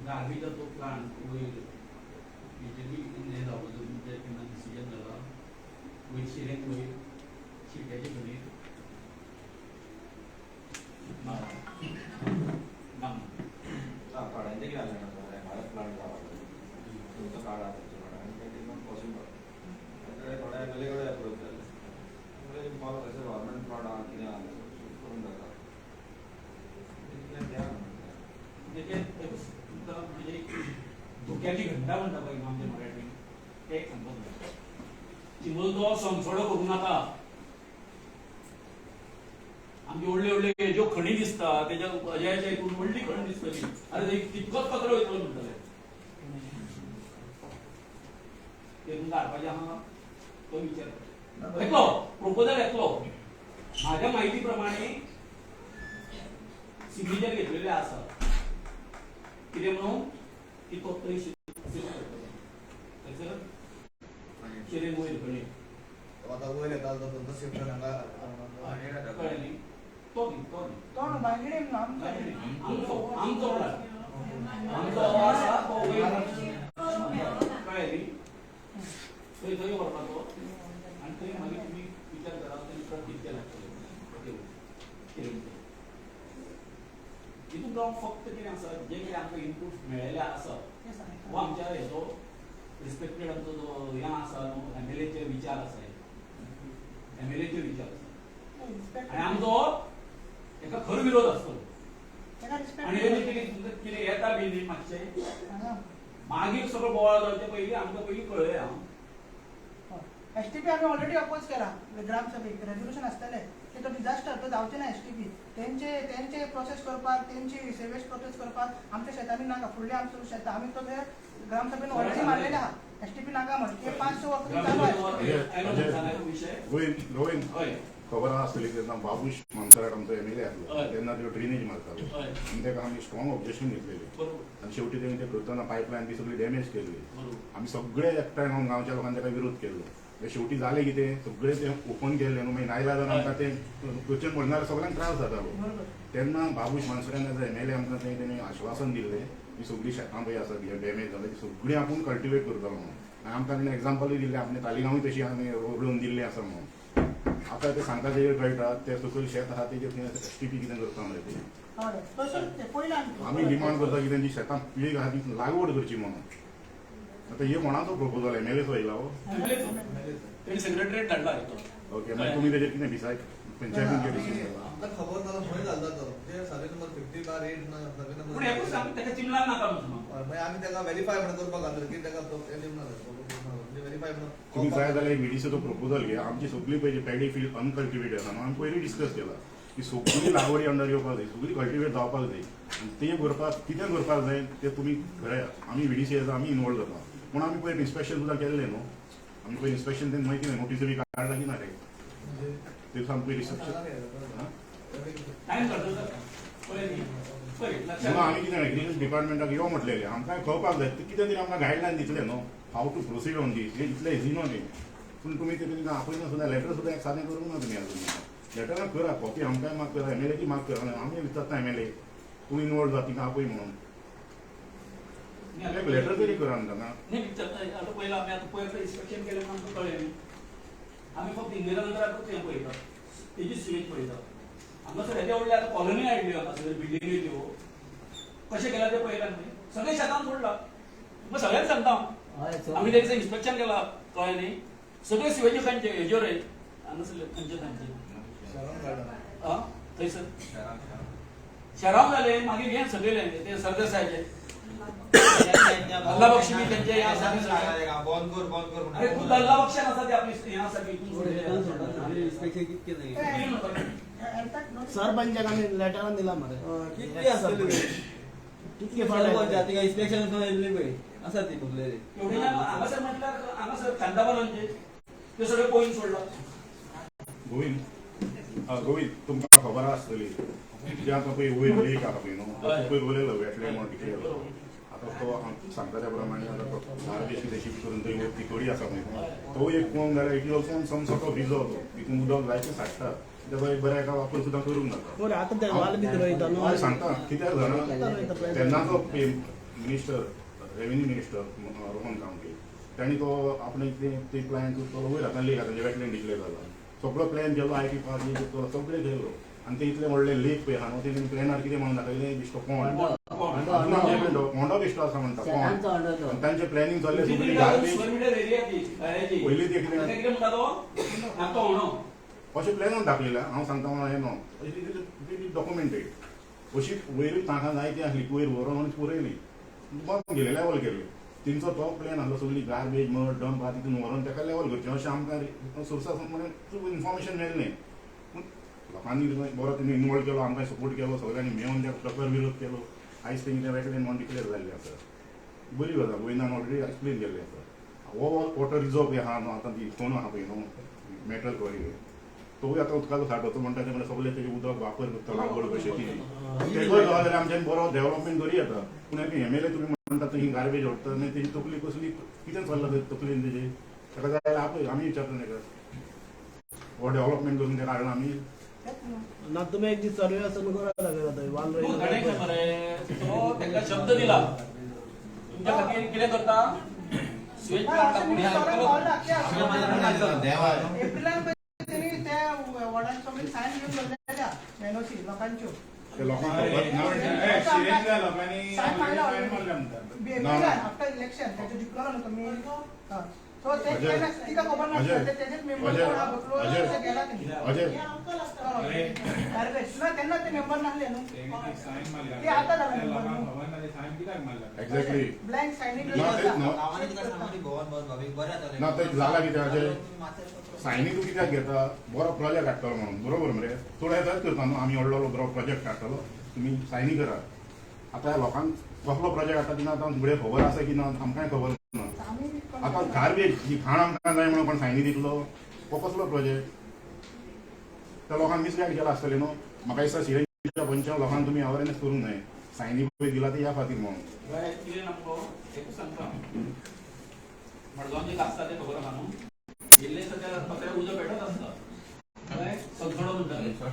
गार्बेजाचो प्लांट वयर हेजेर हें जावपाचो केन्ना डिसिजन जाला, वयर शिरेन वयर शिट्याचे खणीर ना ना थोड्यांचें कितें जालें जाणा, एमआरएफ प्लांट जावपाक तुमचो कार्ड आसा तुमचो कार्ड आनी ते not possible. तांचे थोडे एमएलए कडेन एप्रोच जाले, थंयसर गव्हर्मेंट प्लॉट आहा कितें आहा करूंक जाता तितलें घ्या. म्हणजे तुमकां म्हणजे धोक्याची घंटा म्हणटा पळय आमच्या मराठीन, ते एक सांगपाक जाय. चिंबलचो सोमसोडो करूं नाका. आमचे व्हडले व्हडले ज्यो खणी दिसता तेज्या अजयाच्या हितून व्हडली खण दिसतली, अरे तितकोच कचरो वयतलो म्हणटले, ते तुमकां हाडपाचें आहा तो विचार येतलो, प्रपोजल येतलो. म्हाज्या म्हायती प्रमाणे सिग्नेचर घेतलेले आसा, कितें म्हणून की तो थंय शिफ्ट करतलो थंयसर शिरेन वयर खणी आतां वयर येता तो शिफ्ट हांगा, कळ्ळें न्ही? तो न्ही, तो न्ही, तो न्हू बांगिणीम न्हू, आमचो आमचो प्लान आमचो आसा तो वयर, कळ्ळें न्ही? थंय थंय व्हरपाचो आनी थंय मागीर तुमी विचार करा थंय ट्रक कितके लागतले हितून हांव फक्त कितें आसा, जे कितें आमकां इनपूट मेळ्ळेले आसा वो आमच्या हेजो रिस्पेक्टेड आमचो जो हें आसा न्हू एमएलएचे विचार आसा, एमएलएचे विचार आसा आनी आमचो हेका खर विरोध आसतलो. आनी कितें कितें येता बी न्ही मातशें मागीर सगळो बोवाळ जावचे पयलीं आमकां पयलीं कळया. हांव एसटीपी आमी ऑलरेडी अपोज केला ग्रामसभेक, रेजोल्युशन आसतलें की तो डिजास्टर तो जावचे ना एसटीपी. तेंचे तेंचे प्रोसेस करपाक, तेंची सेवेज प्रोसेस करपाक आमच्या शेतांनी नाका, फुडले आमचो शेतां आमी तो ग्रामसभेन ऑलरेडी मारलेले आहा एसटीपी नाका म्हण, की 500 वर्सां चालू आहा. खबर आसतली तेन्ना बाबूश मानसराट आमचो एमएलए आसलो तेन्ना त्यो ड्रेनेज मारतालो आनी ताका आमी स्ट्रॉंग ऑब्जेक्शन घेतलेलें आनी शेवटी तेणी ते करतना पायपलायन बी सगळी डॅमेज केल्ली. आमी सगळे एकठांय रावन गांवच्या लोकांनी ताका विरोध केल्लो. शेवटी जालें कितें, सगळें तें ओपन केल्लें न्हू, मागीर नायला आमकां तें करचें पडना, सगळ्यांक त्रास जातालो. तेन्ना बाबूश मानसरान एज एमएलए आमकां तें तेणी आश्वासन दिल्लें की सगळीं शेतां पळय आसा डॅमेज जाल्या ती सगळीं आपूण कल्टिवेट करतलो म्हणून. आनी आमकां तेणें एग्जाम्पलूय दिल्लें, आपणें तालिगांवूय तशी आमी रोवन दिल्लें आसा म्हणून. आतां ते सांगता तेजेर कळटा ते सकयल शेत आसा तेजेर थंय एसटीपी कितें करता मरे ते. आमी डिमांड करता की तेंची शेतां पीक आसा ती लागवड करची म्हणून. आतां हे कोणाचो प्रपोजल एमएलएचो येयला हो? सेक्रेटरीट धाडला. ओके, मागीर तुमी तेजेर कितें डिसायड पंचायतीन कितें डिसिजन घेतला? आमकां खबर ना खंय घालता तो, ते सर्वे नंबर 50/8 ना सर्वे नंबर. पूण हेकूच आमी ताका चिमलान नाका म्हणून मागीर आमी ताका वेरीफाय म्हणून करपाक घातलें की ताका हें दिवंक ना, वेरीफाय म्हणून. तुमी जाय जाल्यार वीडीसीचो प्रपोजल घे. आमची सगळी पळय पॅडी फील्ड अनकल्टिवेटेड आसा, आमी पयलीं डिस्कस केला की सगळी लागवडी अंडर येवपाक जाय, सगळी कल्टिवेट जावपाक जाय आनी तें करपाक कितें करपाक जाय तें तुमी ठरयात. आमी वीडीसी आसा, आमी इनवॉल्व जाता, पूण आमी पयर इन्स्पेक्शन सुद्दां केल्लें न्हू, आमी पयर इन्स्पेक्शन तें मागीर कितें नोटीस बी काडला की ना रे ते सामकें रिसर्च. म्हणून आमी कितें एग्रीकल्चर डिपार्टमेंटाक यो म्हटलेलें, आमकां कळपाक जाय कितें तरी आमकां गायडलायन दितलें न्हू how to proceed on दीस, हें इतलें इजी न्हू तें. पूण तुमी तें तुमकां आपयना सुद्दां, लेटर सुद्दां एक सादें करूंक ना तुमी आजून. लेटरां करा, कॉपी आमकांय मार्क करा, एमएलएची मार्क करा, आमी विचारता एमएलए तूं इनवॉल्व जाता तिका आपय म्हणून एक लेटर तरी करा न्हू तांकां. न्ही आतां पयलीं आमी आतां पयर इन्स्पेक्शन केलें म्हणून आमकां कळ्ळें न्ही, आमी फक्त इंदिरानगराकूच हें पळयता, तेजी सिवेज पळयता. हांगासर हेजे व्हडले आतां कॉलनी हाडल्यो, हांगासर बिल्डिंग्यो त्यो कशें केलां तें पळयलां न्ही, सगळें शेतान सोडलां. मग सगळ्यांना सांगता आमी त्या दिसा इन्स्पेक्शन केला कळ्ळें न्ही सगळे सिवेजी खंयचे हेजेर रे हांगासरले खंयचे तांचे थंयसर शेरांव जाले मागीर हे सगळे ते सरदेसायाचे अल्ला बक्षी बी त्यांचे हे आसा. अरे खूब अल्ला बक्षान आसा ते आपली हे आसा की सरपंचाक आमी लेटरान दिला मरे कितके आसतले कितके सरपंच इन्स्पेक्शन येयल्ली पळय आसा ती बसलेली हांगासर म्हटल्यार हांगासर कांदाबालांचे ते सगळे पळोवन सोडला. गोविंद गोविंद तुमकां खबर आसतली जे आतां पळय वयर लेक आसा पळय न्हू पयर उलयलो वेटलँड म्हणून डिक्लेअर आतां तो सांगता त्या प्रमाणे आतां तो गार्बेज कितें शिफ्ट करून थंय वयर तिकोडी आसा पळय तो एक पळोवंक जाल्यार it also some sort of reserve तो तितून उदक जायतें साठटा तेजो एक बऱ्या एका वापर सुद्दां करूंक जाता. आतां सांगता कित्याक जाणा तेन्नाचो minister revenue minister Rohan Khaunte तांणी तो आपणे ते प्लॅन तो वयर आतां लेक आतां वेटलँड डिक्लेअर जाला सगळो प्लॅन केलो I T park सगळें केलो आनी ते इतले व्हडले लेक पळय आहा न्हू तेणी प्लॅनार कितें म्हणून दाखयलें बेश्टो पोंड होंडो बेश्टो आसा म्हणटा पोंड आनी तांचें प्लॅनिंग चल्लें सगळी गार्बेज पयलीं ते कितें अशें प्लॅनान दाखयलें हांव सांगता म्हणून हें न्हू डॉक्युमेंटेड अशी वयर तांकां जाय ती आसली वयर व्हरोन आनी पुरयली बंद केले लेवल केले तेंचो तो प्लॅन आसलो सगळी गार्बेज मड डंप आहा तितून व्हरोन ताका लेवल करचें अशें आमकां सोर्सास म्हणून इन्फॉर्मेशन मेळ्ळें. पूण लोकांनी बरो तेणी इनवॉल्व केलो आमकां सपोर्ट केलो सगळ्यांनी मेळून त्या प्रकार विरोध केलो. आयज तेंगे तें वेटलँड म्हणून डिक्लेअर जाल्लें आसा बरी गजाल गोविंदान ऑलरेडी एक्सप्लेन केल्लें आसा. हो वॉटर रिजर्व आहा न्हू आतां ती कोण आहा पळय न्हू मेटल क्वॉरी तोवूय आतां उदकाचो सांठो म्हणटा ते म्हणल्यार सगळे तेजे उदक वापर करता लागवड कशें ती तेजोय जालो जाल्यार आमच्यान बरो डेव्हलपमेंट करूं येता. पूण एम एल ए तुमी म्हणटा थंय गार्बेज व्हरता मागीर तेजी तकली कसली कितें चल्लां थंय तकलेन तेजी ताका जाय जाल्यार आपय आमी विचारता ताका हो डेव्हलपमेंट करून तेका हाडला आमी ना तुमी एक दीस सर्वे आसून करा लागला थंय वाल तो ताका शब्द दिला तुमच्या खातीर कितें करता सायन घेवन दवरलेल्या एनओसी लोकांच्यो आफ्टर इलेक्शन तेजो जिखलो न्हू तुमी सो ते तिका खबर नासता तेजेच मेंबर गेला ना तेन्ना ते मेंबर नासले न्हू ते आतां जाला मेंबर एक्झॅक्टली ब्लँक सायनींग ना ते जाला कितें अजय सायनी तूं कित्याक घेता बरो प्रोजेक्ट हाडटलो म्हणून बरोबर मरे थोडो येताच करता न्हू आमी व्हडलो बरो प्रोजेक्ट हाडटलो तुमी सायनी करात. आतां लोकांक कसलो प्रोजेक्ट हाडटा ती ना आतां फुडें खबर आसा की ना आमकांय खबर ना. आतां गार्बेज ही घाण आमकां जाय म्हणून कोण सायनी दितलो हो कसलो प्रोजेक्ट त्या लोकांक मिसगायड केला आसतलें न्हू. म्हाका दिसता सिरेंच्या पंचांत लोकांक तुमी अवेरनेस करूंक जाय सायनी पळय दिला ती ह्या खातीर म्हणून. सांगता मडगांव जे आसता ते खबर आसा न्हू इल्ले सद्या कचऱ्या उजो पेटत आसता कळ्ळें सगळो म्हणटा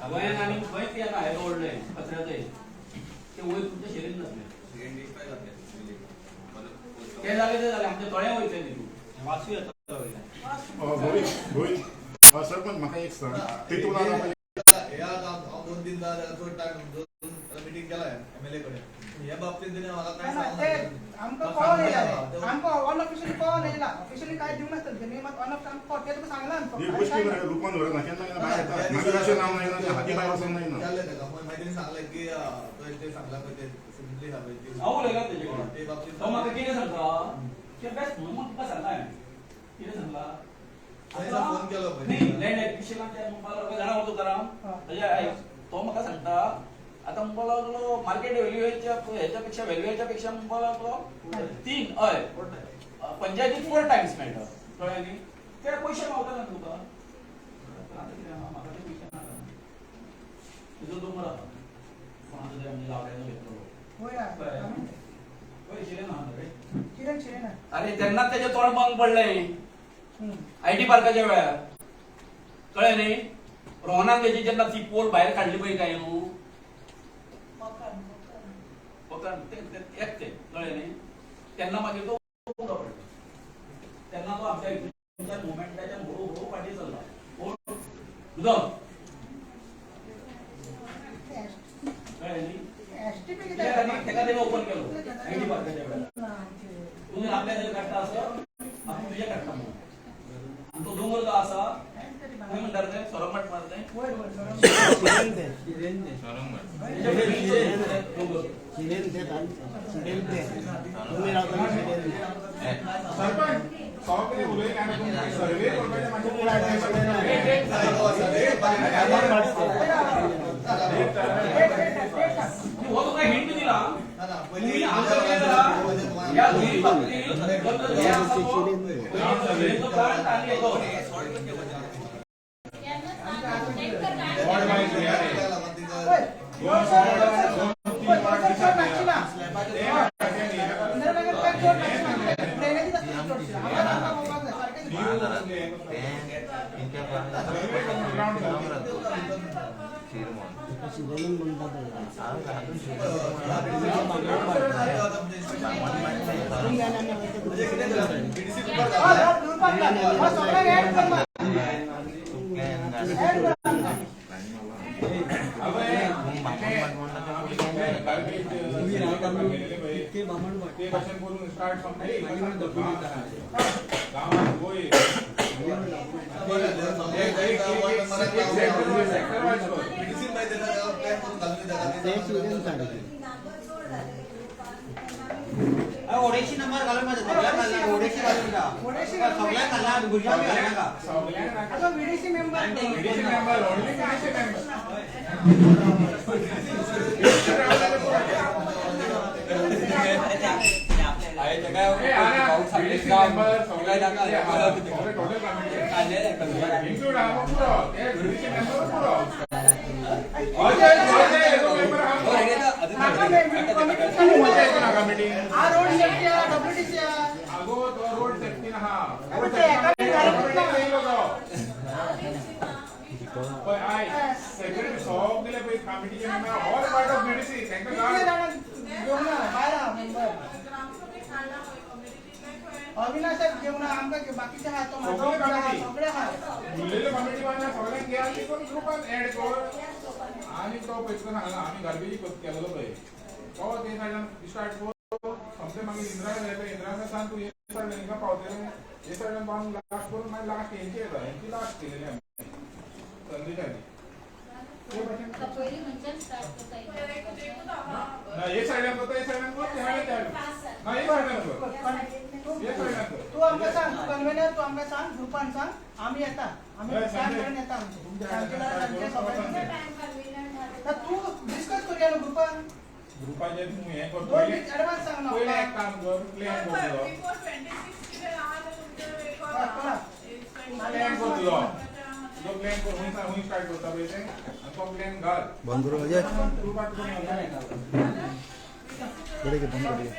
गोंयान आनी खंयच हें ना हें व्हडलें कचऱ्याचें तें वयर तुमच्या शेरीन जातलें तें जालें तें जालें आमच्या तळ्या वयतलें तितून वासू येता. गोविंद सरपंच म्हाका एक सांग तितून हांव 2-3 चड टायम मिटींग केला एमएलए कडेन ह्या बाबतीत तेणे म्हाका कांय सांगूंक आमकां कॉल येयला आमकां अनऑफिशियली कॉल येयला ऑफिशियली कांय दिवंक नासतलें तेणी मात आमकां कॉल ते तुका सांगला ही गोष्टी लुकोवन दवरना केन्ना केन्ना भायर येता मागीर अशें नांव जायना ते हाती भायर वचूंक जायना विचारलें ताका मागीर तेणी सांगलें की ते सांगला पळय ते सिम्पली आहा पळय हांव उलयला तेजे कडेन तो म्हाका कितें सांगता ते बेस्ट म्हणून तुका सांगता हांवें कितें सांगला फोन केलो पळय न्ही लँड एक्विजिशनाक म्हणपाक लागलो जाणा तुकाराम ताजे तो म्हाका सांगता आतां म्हणपाक लागलो मार्केट व्हॅल्युएच्या हेच्या पेक्षा व्हॅल्युएच्या पेक्षा म्हणपाक लागलो 3 हय पंचायतीक 4 टायम्स मेळटा कळ्ळें न्ही ते पयशे मावता ना तुका आतां कितें आहा म्हाका ते पयशे नाका तुजो दोंगर आसा कोणाचो तरी आमच्या गांवड्याचो घेतलो पळय शिरेन आहा रे अरे तेन्नाच तेजें तोंड बंद पडलें I T पार्काच्या वेळार कळ्ळें न्ही रोहनान तेजी जेन्ना ती पोल भायर काडली पळय काय न्हू एक ते कळ्ळें न्ही तेन्ना मागीर तो उदक पडलो तेन्ना तो आमच्या हितूंतल्यान मुवमेंटाच्यान हळू हळू फाटीं चल्ला कोण उदक कळ्ळें न्ही एसटीपी तेका तेणी ओपन केलो IT पार्काच्या वेळार. तूं जर आपल्या जर काडटा आसत आपूण तुजें काडटा म्हणून. आनी तो दोंगर जो आसा खंय म्हणटात ते सोरंगभाट मारता ते दोंगर. सरपंच सगळे उलयले आनी तुमकां सर्वे करपाचें मातशें हो तुका हिंट दिला. तुम्ही आमचं कितें करा, ह्या दोन्ही बाबतीत हे आसा तो प्लांट आनी हेजो ओडेशी नंबर घालून माझा सगळ्यांक घालना ओडेशी घालून का सगळ्यांक घालना भुरग्यांक बी घालनाका. VDC member VDC member only VDC member. Road safety WDC अगो तो रोड सेफ्टी ना सेक्रेटरी सगळे पळय कमिटीचे member all part of VDC. घेवना भायर मेंबर अविनाश घेवना आमकां बाकीचे आहा तो सगळे आहा उरलेले कमिटी वांगडा सगळ्यांक घे आनी कोण ग्रुपान एड कर आनी तो पळय सांगला आमी गार्बेज केलेलो पळय तो ते सायडान स्टार्ट कर समजे मागीर इंदिरा येता. इंदिरा सांग तूं हे सायडान हिंगा पावतलें हे सायडान पावन लास्ट करून मागीर लास्ट हेंची येता हेंची लास्ट केलेली आमी संदेशाची. ना हे सायडान करता हे सायडान कर ते सायडान ना हे सायडान कर हे सायडान कर. तूं आमकां सांग तूं कन्वेनर तूं आमकां सांग ग्रुपान सांग आमी येता आमी प्लॅन करून येता आमचे तूं डिस्कस करुया न्हू ग्रुपान. ग्रुपाचें तूं हें कर एडवान्स सांग ना पयलें एक काम कर प्लॅन कर तुजो प्लॅन कर तुजो तुजो प्लॅन कर खंय खंय स्टार्ट करता पळय तें आनी तो प्लॅन घाल बंद करूं अजय ग्रुपाक बरें बंद करूया.